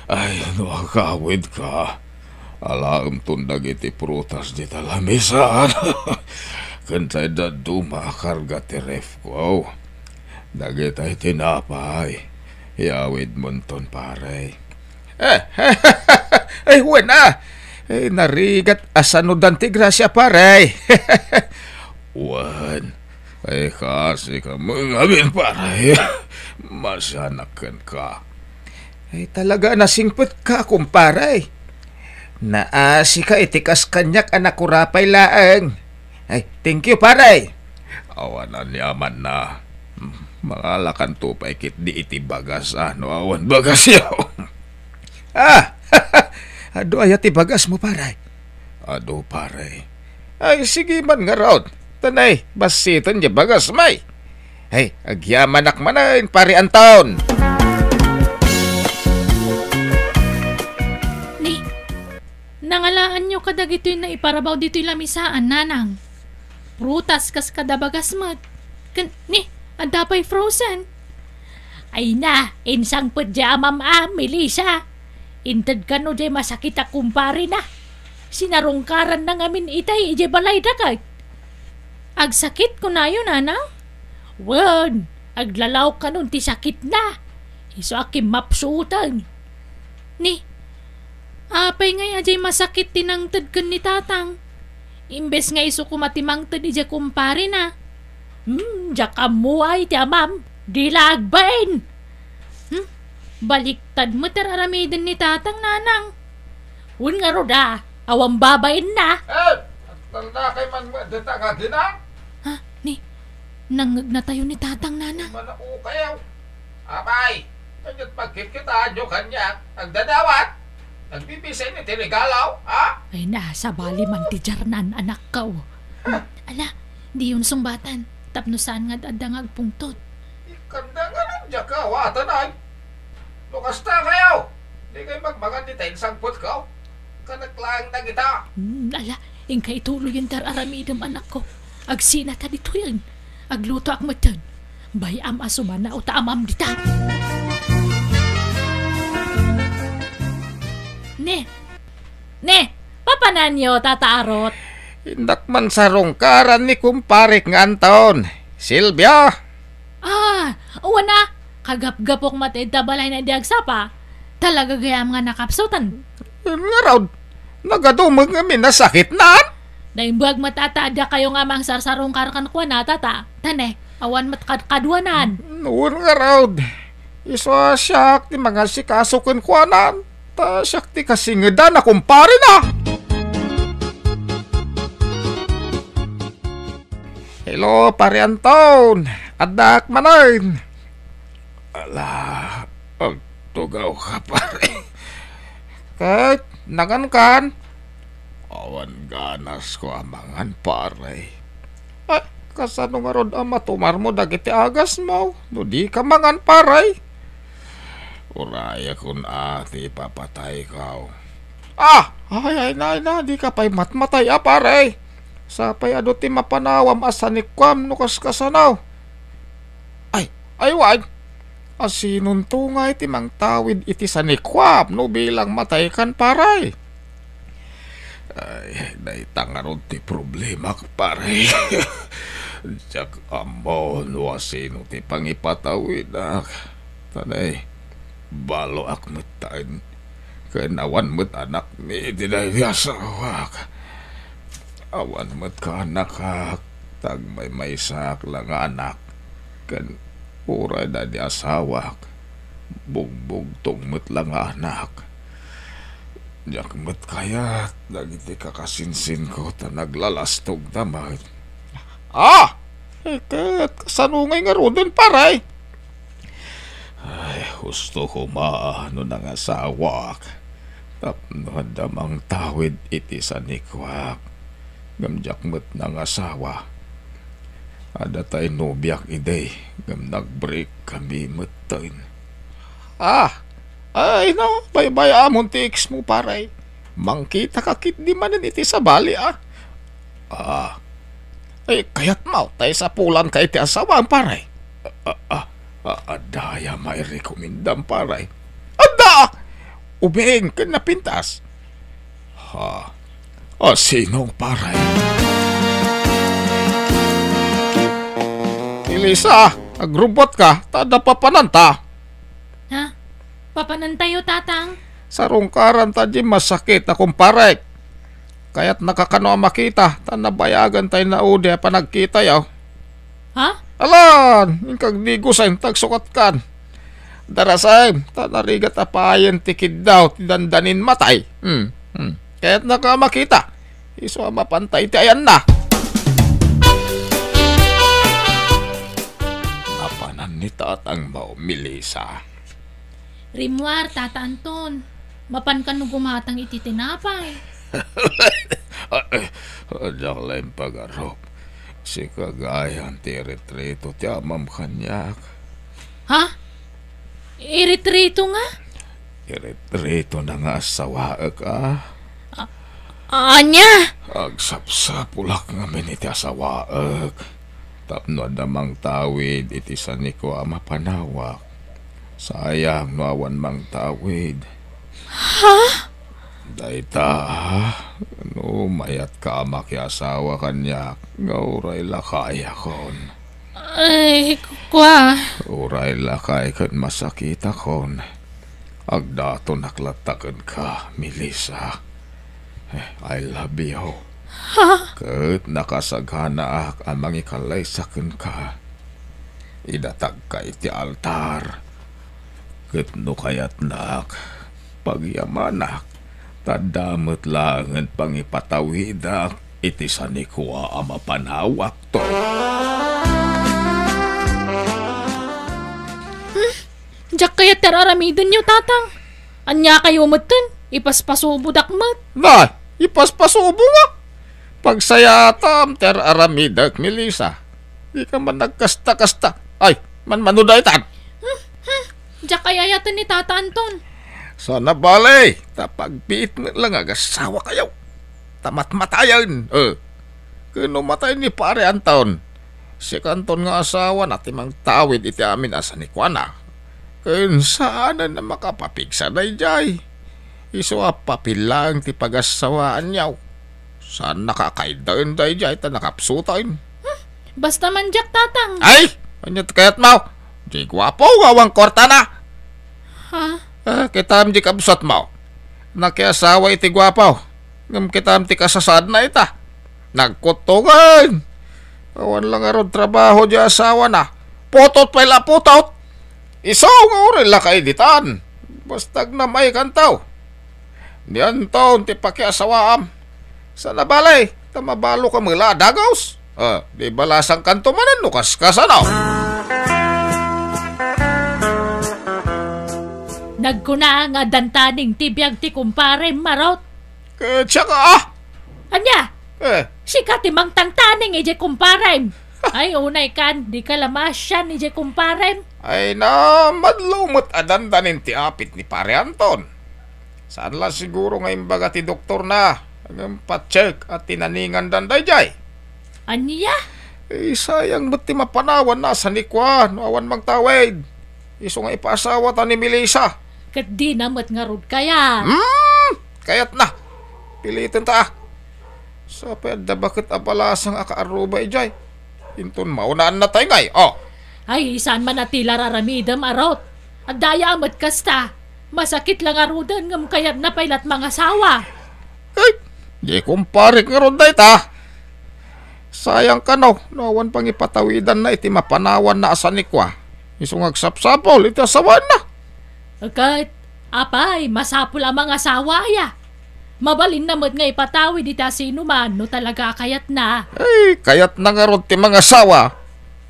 ay, no agawidka, alaemton dagiti prutas dita lamisan. Ken say dadduma a karga ti refko. Dagitay tinapay, iyawidmonton, pare. Eh, ay, wen a. Eh, narigat a sanudan ti grasia, pare. Wen, ay, kaasi ka met ngamin, pare. Masianak kenka. Ay, talaga nasingpetka, kumpare. Naasika iti kas kaniak a nakurapay laeng. Ay, thank you, pare. Awan aniamanna. Mangalakanto pay ketdi iti bagas, a, no awan bagasyo. Ah! Adu aya ti bagasmo, pare? Adu, pare. Ay, sige man ngarud. Tanay, bassiten diay bagasmi. Ay, agyamanak manen, Pare Anton. Ni, nangalaanyo kadagitoy naiparabaw ditoy lamisaan, nanang? Prutas kas kada bagas met. Ken, ni, adda pay frozen. Ay na, insangpet diay amam a, Melissa. Inted kano diay masakit a kumparena. Sinarungkaranna ngamin itay idiay balayda ket. Agsakit kunayo, nanang? Wen, aglalaok kanon ti sakitna. Isu a kimmapsutan. Ni, apay ngay a diay masakit ti nangted ken ni tatang? Imbes nga isu koma ti mangted idiay kumparena. Hmm, diak ammo ay ti amam. Di la agbain. Hmm, baliktad met ti ar-aramiden ni tatang, nanang. Wen ngarud a, awan babainna. Eh, agtalnakay man met dita nga agina? Ha? Ni, nangngegnatayo ni tatang, nanang. Manaokayaw. Apay, kaniat pagkitkitaanyo kaniak, agdadawat, nagbibisay ni ti regalo, ha? Ay na, sabali man ti jarnan, anakko. Ala, diyon sungbatan, tapno saan nga adda nga agpungtot. Ikanda nga ran diak awaten ay. No kasta kayo, di kayo magmangan dita insangpetko. Kanak laeng dagita. Hmm, ala, inka ituloyen ti ar-aramidem, anakko. Agsinata ditoyen. Aglutoak metten. Bay-am a sumanaw ta amam dita. Ne! Ne! Papananyo, Tata Arot? Innak man sarungkaran ni kumparek nga Anton. Silvia! Ah, wen a, kagapgapok met ita balayna idi agsapa. Talaga gayam nga nakapsutan. Ngarud, nagadumek ngamin a sakitnan? Naimbag met a ta adda kayo nga mangsarsarungkar kenkuana, Tata. Tane, awan met kadkaduanan. Wen ngarud, isu a siak ti mangasikaso kenkuanan, ta siak ti kasingedan a kumparena. Hello, Pare Anton. Addaak manen. Ala, agtugaw ka, pare. Ket, nangankan? Awan ganasko a mangan, pare. Ah, kasano ngarud a matumarmo dagiti agasmo no di ka mangan, pare? Urayakon a ti ipapatayko. Ah! Ay, ay na, ay na, di ka pay matmatay a, pare. Sapay adu ti mapanawam a sanikkuam no kaskasano. Ay, ay, wen. A sinonto ngay ti mangtawid iti sanikuam no bilang mataykan, pare? Ay, dayta ngarud ti problemak, pare. Diak ammo no asino ti pangipatawidak. Tanay, baloak met taen. Ken awan met anakmi iti daydi asawak. Awan met kaanakak, ta agmaymaysaak la nga anak. Ken uray daydi asawak, bugbugtong met la nga anak. Diak met kayat dagiti kakasinsinko ta naglalastogda met. Ah! Eh, ket kasano ngay ngaruden, pare? Ay, husto koma no nangasawak tapno adda mangtawid iti sanikuak. Ngem diak met nangasawa. Adda tay nobiak idi, ngem nag-break kami metten. Ah! Ay, no, baybay-amon ti ex mo, pare. Mangkitaka ketdi manen iti sabali, ah. Ah. Ay, kayatmo, tay sapulanka iti asawam, pare. Ah, ah, ah, ah, adda aya mairekomendam, pare? Adda! Ubing ken napintas. Ha? Ah, sinong pare? Elisa, agrubbuatka, ta adda papananta. Ha? Papanantayo, Tatang? Sarungkaran ta di masakit a kumparek. Kayatnaka kano a makita, ta nabayagan tay naudi a panagkitayo. Ha? Alan, inkag digosen, tagsukatkan. Darasem, ta narigat a payen ti kiddaw ti dandanin matay. Hmm, hmm. Kayatnaka a makita. Isu a mapanta iti ayanna. Napanan ni tatangmo, Melissa. Rimmuar, Tata Anton. Mapan kano gumatang iti tinapay? Diak la impagarup. Sika gayam ti iretrito ti amam kaniak. Ha? Iretrito nga? Iretrito na nga asawaek, a. A-, ania? Agsapsapulak ngamin iti asawaek. Tapno adda mangtawid iti sanikuam a panawak. Sayang no awan mangtawid. Ha? Dayta, a, no mayatka a makiasawa kaniak, nga uray lakayakon. Ay, kua. Uray lakay ken masakitakon. Agdatonak latta kenka, Melissa. Eh, I love you. Ha? Ket nakasaganaak a mangikallaysa kenka. Idatagka iti altar. Ket no kayatnak, pagyamanak, ta adda met laengen pangipatawidak iti sanikua a mapanawakto. Hmm? Diak kayat ti ar-aramidenyo, Tatang. Ania kayo metten? Ipaspasubodak met. Na, ipaspasubo nga. Pagsayaatam ti ar-aramidek, Melissa. Dika man nagkasta-kasta. Ay, manmano daytan. Hmm, hmm. Diak ay-ayaten ni Tata Anton. Sana bale, ta pagbiit met la nga agasawakayo. Ta matmatayen. Eh, ken no matay ni Pare Anton, si Kanton nga asawana ti mangtawid iti amin a sanikuana. Ken saanen a makapapigsa daydiay. Isu a papil laeng ti pagassawaanyo. Saannaka a kaiddaen daydiay ta nakapsuten. Hmm, basta man diak, Tatang. Ay! Ania ti kayatmo? Di guapo nga awan kuartana. Ha? Ah, kitam di kabsatmo. Nakiasawa iti guapo. Ngem kitam ti kasasaadna ita. Nagkuttongen. Awan la ngarud trabaho di asawana. Putot pay la putot. Isu nga uray la kaiditan. Basta agnam-ay kanto. Ni Anton ti pakiasawaam. Sana bale, ta mabaloka met la a dagus. Ah, di balasang kanto manen no kaskasano. Nagkuna nga addan taning ti biag ti kumpare Marot. Ket siak, ah! Ania? Eh. Sika ti mangtangtaning idiay kumparem. Ay, unay kan, dika la maasian idiay kumparem. Ay na, madlaw met a dandanin ti apit ni Pare Anton. Saan la siguro nga imbaga ti doktorna, ngem pa-check a tinaningandan daydiay. Ania? Eh, sayang met ti mapanawanna a sanikua no awan mangtawid. Isu nga ipaasawata ni Melissa. Ket dina met ngarud kayat. Hmm, kayatna. Pilitenta, a. Sa pay adda baket a balasang a kaarruba idiay. Inton maunaan natay ngay, o. Ay, saan man a ti la raramidem, a Rot. Adda aya met kasta. Masakit la ngaruden ngem kayatna pay lat mangasawa. Ay, di kumparek ngarud dayta. Sayang kano, no awan pangipatawidanna iti mapanawanna a sanikua. Isu nga agsapsapul iti asawaenna. Ket, apay, masapul a mangasawa aya? Mabalinna met nga ipatawid iti asinoman no talaga a kayatna. Ay, kayatna ngarud ti mangasawa.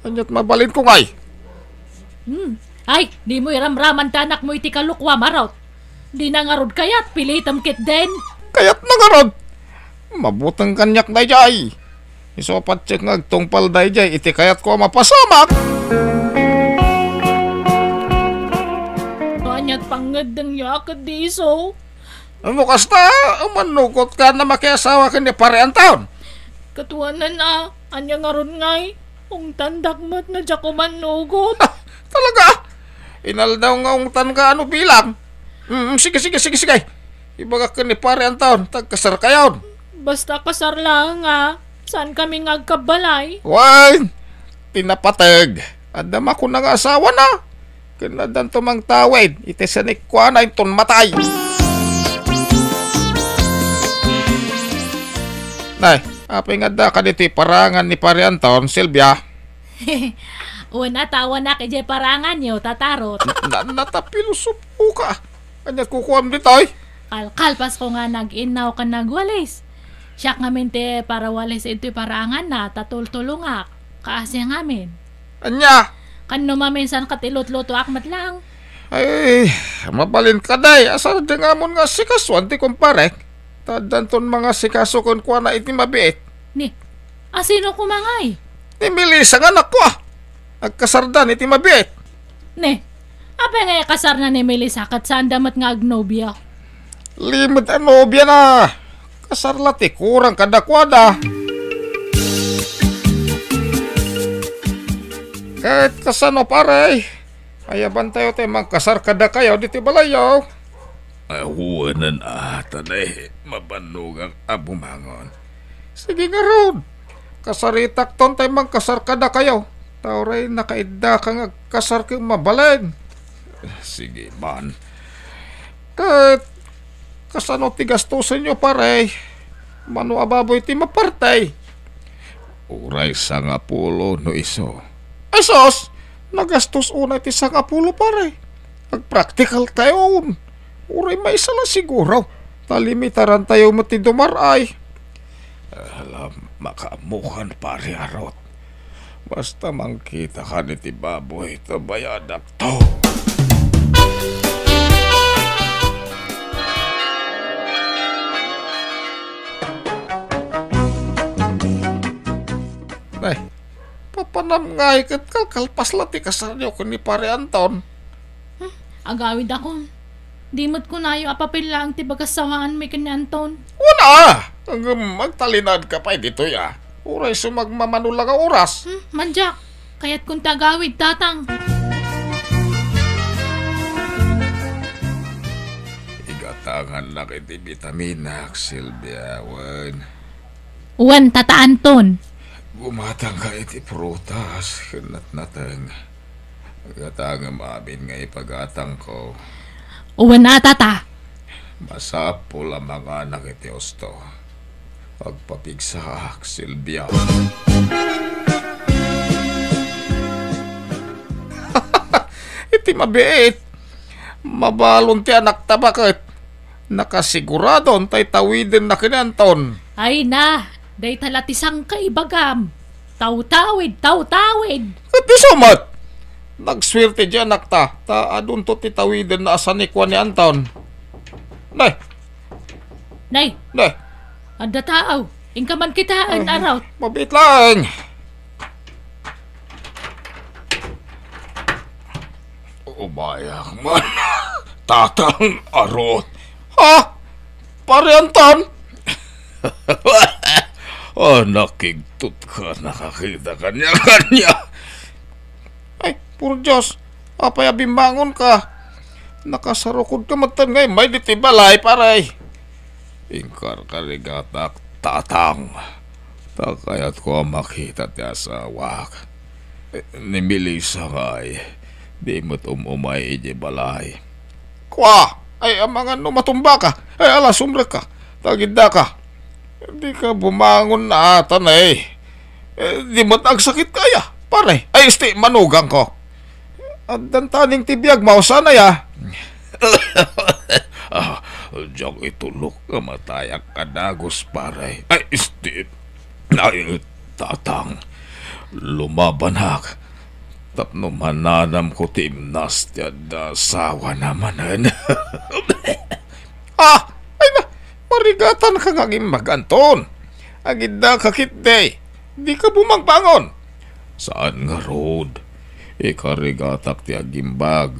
Ania't mabalinko ngay? Hmm. Ay, dimo iramraman ti anakmo iti kalukuam, a Rot. Dina ngarud kayat, pilitem ketdin. Kayatna ngarud. Mabuteng kaniak daydiay. Isu a patiek nga agtungpal daydiay iti kayatko a mapasamak. No ania't pangngeddengyo a ket di isu? No kasta, mannugotka a makiasawa ken ni Pare Anton. Ket wen a, ania ngarud ngay? Ungtandak met no diak mannugot. Talaga? Inaldaw nga ungtanka a no bilang. Mm, sige, sige, sige, sige. Ibagak ken ni Pare Anton, ta agkasarkayon. Basta kasar laeng a, saankami nga agkabbalay. Wen, ti napateg. Adda makuna nga asawana. Ken addanto mangtawid iti sanikuana inton matay. Nay, apay nga addaka ditoy parangan ni Pare Anton, Silvia? Wen a, awanak idiay paranganyo, Tata Rot. Na, na, natapilosopoka. Ania kukuam ditoy? Kalkalpasko nga nag-innaw ken nagwalis. Siak ngamin ti parawalis intoy paranganna, ta tultulongak. Kaasi ngamin. Ania? Ken no maminsan ket ilutlutoak met laeng. Ay, mabalin kadi, asardeng amon nga asikasuan ti kumparek. Ta addanton mangasikaso kenkuana iti mabiit. Ni, asino koma ngay? Ni Melissa nga anakko, a. Agkasardan iti mabiit. Ne, apay nga ikasarna ni Melissa ket saanda met nga agnobia? Limed a nobiana. Kasar la ti kurang kadakuada. Ket kasano, pare? Ayabantayo ti mangkasar kadakayo ditoy balayyo. Awanen a, ta ne, mabannogak a bumangon. Sige ngarud, kasaritakton tay mangkasar kadakayo. Ta uray nakaiddaka nga agkasar ken mabalin. Sige man. Ket kasano ti gastusenyo, pare? Mano a baboy ti maparti? Uray sangapulo no isu. Ay sus! Nagastos unay ti sangapulo, pare. Agpraktikaltayon. Uray maysa la siguro. Ta limitarantayo met ti dumar-ay. Ala, makaammokan, pare Arot. Basta mangkitakan iti baboy, ta bayadakto. Nay, papanam ngay ket kalkalpas la ti kasaryo ken ni Pare Anton. Hmm, agawidakon. Di met kunayo a papel laeng ti pagasawaanmi ken ni Anton. Wen a! Ngem agtalinaedka pay ditoy a. Uray sumagmamano la nga oras. Hmm, madiak. Kayatkon ti agawid, Tatang. Igatangannak iti bitaminak, Silvia, wen. Wen, Tata Anton. Gumatangka iti prutas ken natnateng. Gatangem amin nga ipagatangko. Wen a, Tata. Masapul a manganak iti husto. Agpapigsaak, Silvia. Iti mabiit, mabalon ti anakta baket. Nakasiguradon tay tawidenna ken ni Anton. Ay na, dayta la ti sangkaibagam. Tawtawid, tawtawid. Ket isu met, nagsuerte di anakta, ta adunto ti tawidenna a sanikua ni Anton. Nay. Nay. Nay. Adda tao. Inka man kitaen, Arot. Mabiit laeng. Umayak man. Tatang Arot. Ha? Pare Anton? Ah, nakigtot ka, nakakita kaniakaniak. Ay, puro Dios. Apay a bimmangonka? Nakasarukodka metten nga immay ditoy balay, pare. Inkarkarigatak, Tatang. Ta kayatko a makita ti asawak. Eh, ni Melissa ngay, di met um-umay idiay balay. Kua! Ay, amangan no matumbaka. Ay, ala, sumrekka. Tagiddaka. Dika bumangon ata, nay. Eh, di met agsakitka aya, pare. Ay, isti, manugangko. Addan taning ti biagmo, saan aya? Ah, diak itulok nga matayak a dagus, pare. Ay, isti. Ay, Tatang, lumabanak tapno mananamko ti imnas ti adda asawana manen. Ah! Ay na, marigatanka nga agimbag, Anton. Agiddaka ketdi. Dika bumagbangon. Saan ngarud. Ikarigatak ti agimbag.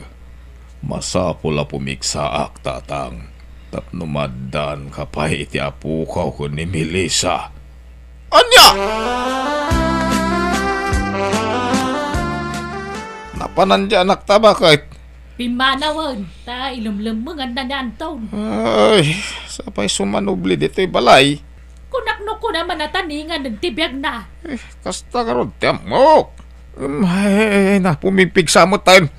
Masapul a pumigsaak, Tatang, tapno maaddaanka pay iti apokaw ken ni Melissa. Ania? Napanan ti anakta, baket? Pimmanawen, ta ilumlemmenganna ni Anton. Ay, sapay sumanubli ditoy balay. Kunak no kuna man a taningan ti biagna. Eh, kasta ngarud ti ammok. Um, ay, ay, ay, na, pumigpigsa metten.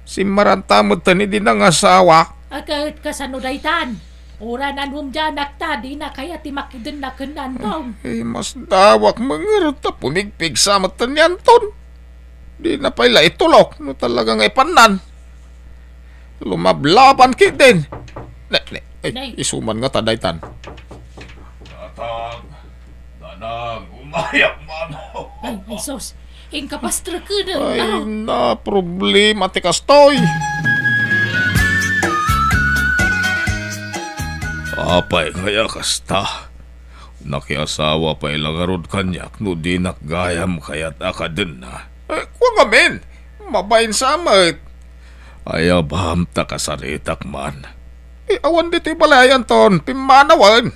Simmaranta metten idi nangasawa. Aket kasano daytan? Uray nanum ti anakta, dina kayat ti makidenna ken ni Anton. Eh, masdawak met ngarud ta pumigpigsa metten ni Anton. Dina pay la itulok no talaga nga ipannan. Lumablaban ketdin. Ne, ne, ay, Nay. Isuman ngata daytan. Tatang, Nanang, umayam man. Ay, ay, sus. Inkapastrekenen. Ay, ah, na, problema ti kastoy. Apay kaya kasta? Nakiasawa pay la ngarud kaniak no dinak gayam kayat a kadenna. Eh, kua ngamin, mabain sa met. Ay, abam, ta kasaritak man. Eh, awan ditoy balay, Anton, pimmanawen.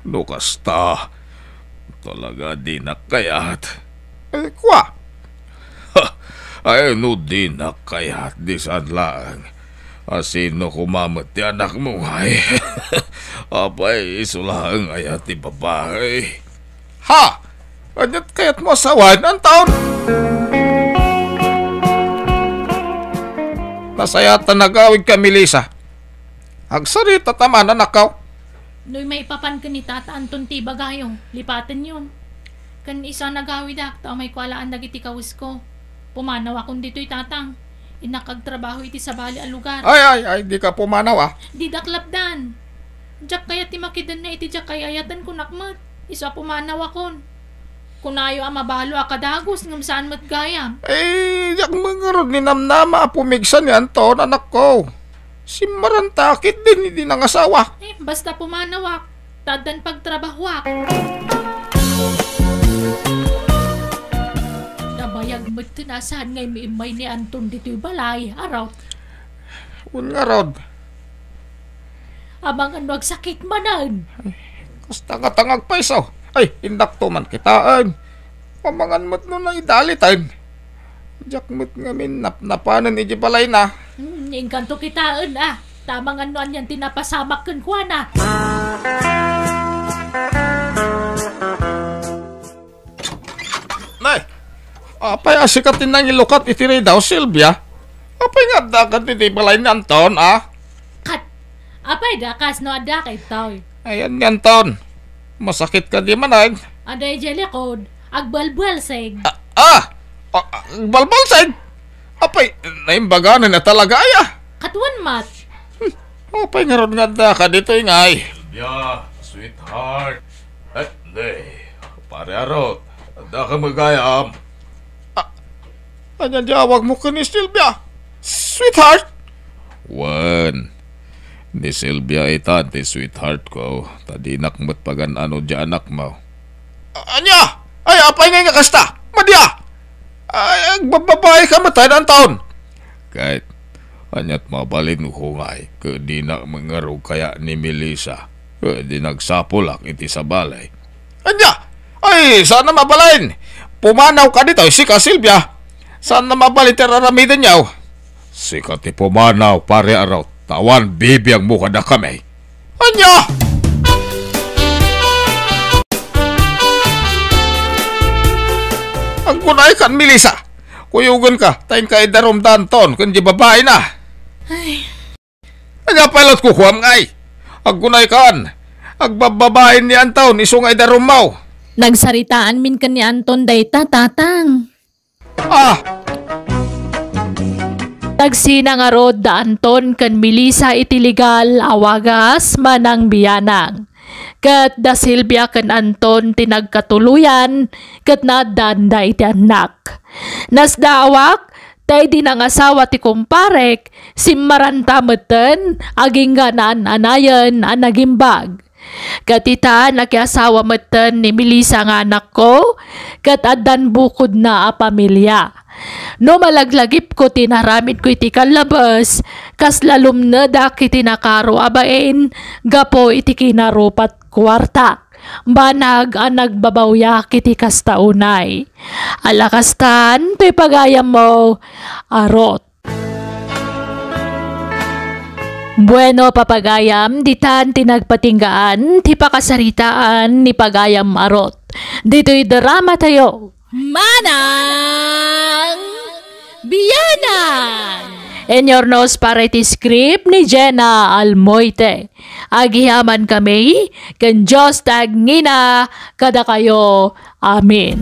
No kasta, talaga dinak kayat. Eh, kua? Ay, no dinak kayat, di saan laeng. Asino koma met ti anakmo ngay? Apay, isu laeng aya ti babai? Ha? Aniat kayatmo a sawen, Anton? Nasayaat ta nagawidka, Melissa. Agsarita ta man, anakko. Noy maipapan ken ni Tata Anton ti ibagayo, lipatenyon. Ken isu a nagawidak, ta umayko alaan dagiti kawesko. Pumanawakon ditoy, Tatang. Innak agtrabaho iti sabali a lugar. Ay, ay, ay, dika pumanaw, ah. Didak lapdan. Diak kayat ti makidenna iti diak ay-ayaten, kunak met. Isu a pumanawakon. Kunayo a mabalo a kadagus ngem saan met gayam. Eh, diak met ngarud ninamnama a pumigsa ni Anton, anakko. Simmaranta ketdin idi nangasawa. Eh, basta pumanawak, ta addan pagtrabahoak. Nabayag metten a saan nga im-immay ni Anton ditoy balay, arot. Wen ngarud. Amangan no agsakit manen. Ay, kasta nga tangag pay isu. Ay, indakto man kitaen. Amangan met no naidaliten. Diak met ngamin napnapanen iti balayna. Hmm, inkanto kitaen, ah. Ta amangan no anian ti napasamak kenkuana. Nay, apay a sika ti nangilukat iti ridaw, Silvia? Apay nga adda kadi ti balay ni Anton, ah? Kat, apay da kasno adda kay Toy? Ayan ni Anton. Masakit kadi manen? Adda idiay likod, agbalbalsig. Ah, ah! Ah, agbalbalsig? Apay, naimbaganan na talaga, aya? Kat wen met. Hmm, apay ngarud nga adda kadi toy ngay? Silvia, sweetheart. Eh, ne, pare Arot, adda ka met gayam? Ah, ania ti awagmo ken ni Silvia? Sweetheart? Wen, ni Silvia itan ti sweetheart ko, ta dinak met pagan-ano diay anakmo. A-, ania? Ay, apay ngay nga kasta? Madi a! Ay, agbababae ka met, Anton! Ket, aniat mabalin ko ngay, ket dinak met ngarud kaya ni Melissa, ket di nagsapulak iti sabali. Ania? Ay, saan a mabalin! Pumanaw ka ditoy, sika, Silvia! Saan a mabalin ti ar-aramidenyo? Sika ti pumanaw, Pare Arot, ta awan bibiangmo kadakami. Ania? Agkunaykan, Melissa. Kuyogenka, ta inka idarum da Anton ken di babaina. Ay. Ania pay la ti kukuam ngay? Agkunaykan, agbabbabain ni Anton isu nga idarummo. Nagsaritaanmin ken ni Anton dayta, Tatang. Ah! Nagsina ngarud da Anton ken Melissa iti legal a wagas manang biyanang. Ket da Silvia ken Anton ti nagkatuloyan ket naaddanda iti annak. Nasdaawak ta idi nangasawa ti kumparek, simmaranta metten agingga naan-anayen a nagimbag. Ket ita, nakiasawa metten ni Melissa nga anakko, ket addan bukodna a pamilia. No malaglagipko ti inaramidko iti kallabes, kasla lumnedak iti nakaro a bain gapu iti kinarupat kuartak. Banag a nagbabawyak iti kasta unay. Ala kastan, ti pagayammo, Arot. Bueno, papagayam, ditan ti nagpatinggaan ti pakasaritaan ni Pagayam Arot. Ditoy drama tayo. Manang Biyanang! Inurnos para iti script ni Jenna Almoite. Agyamankami, ken Dios ti agngina kadakayo. Amen.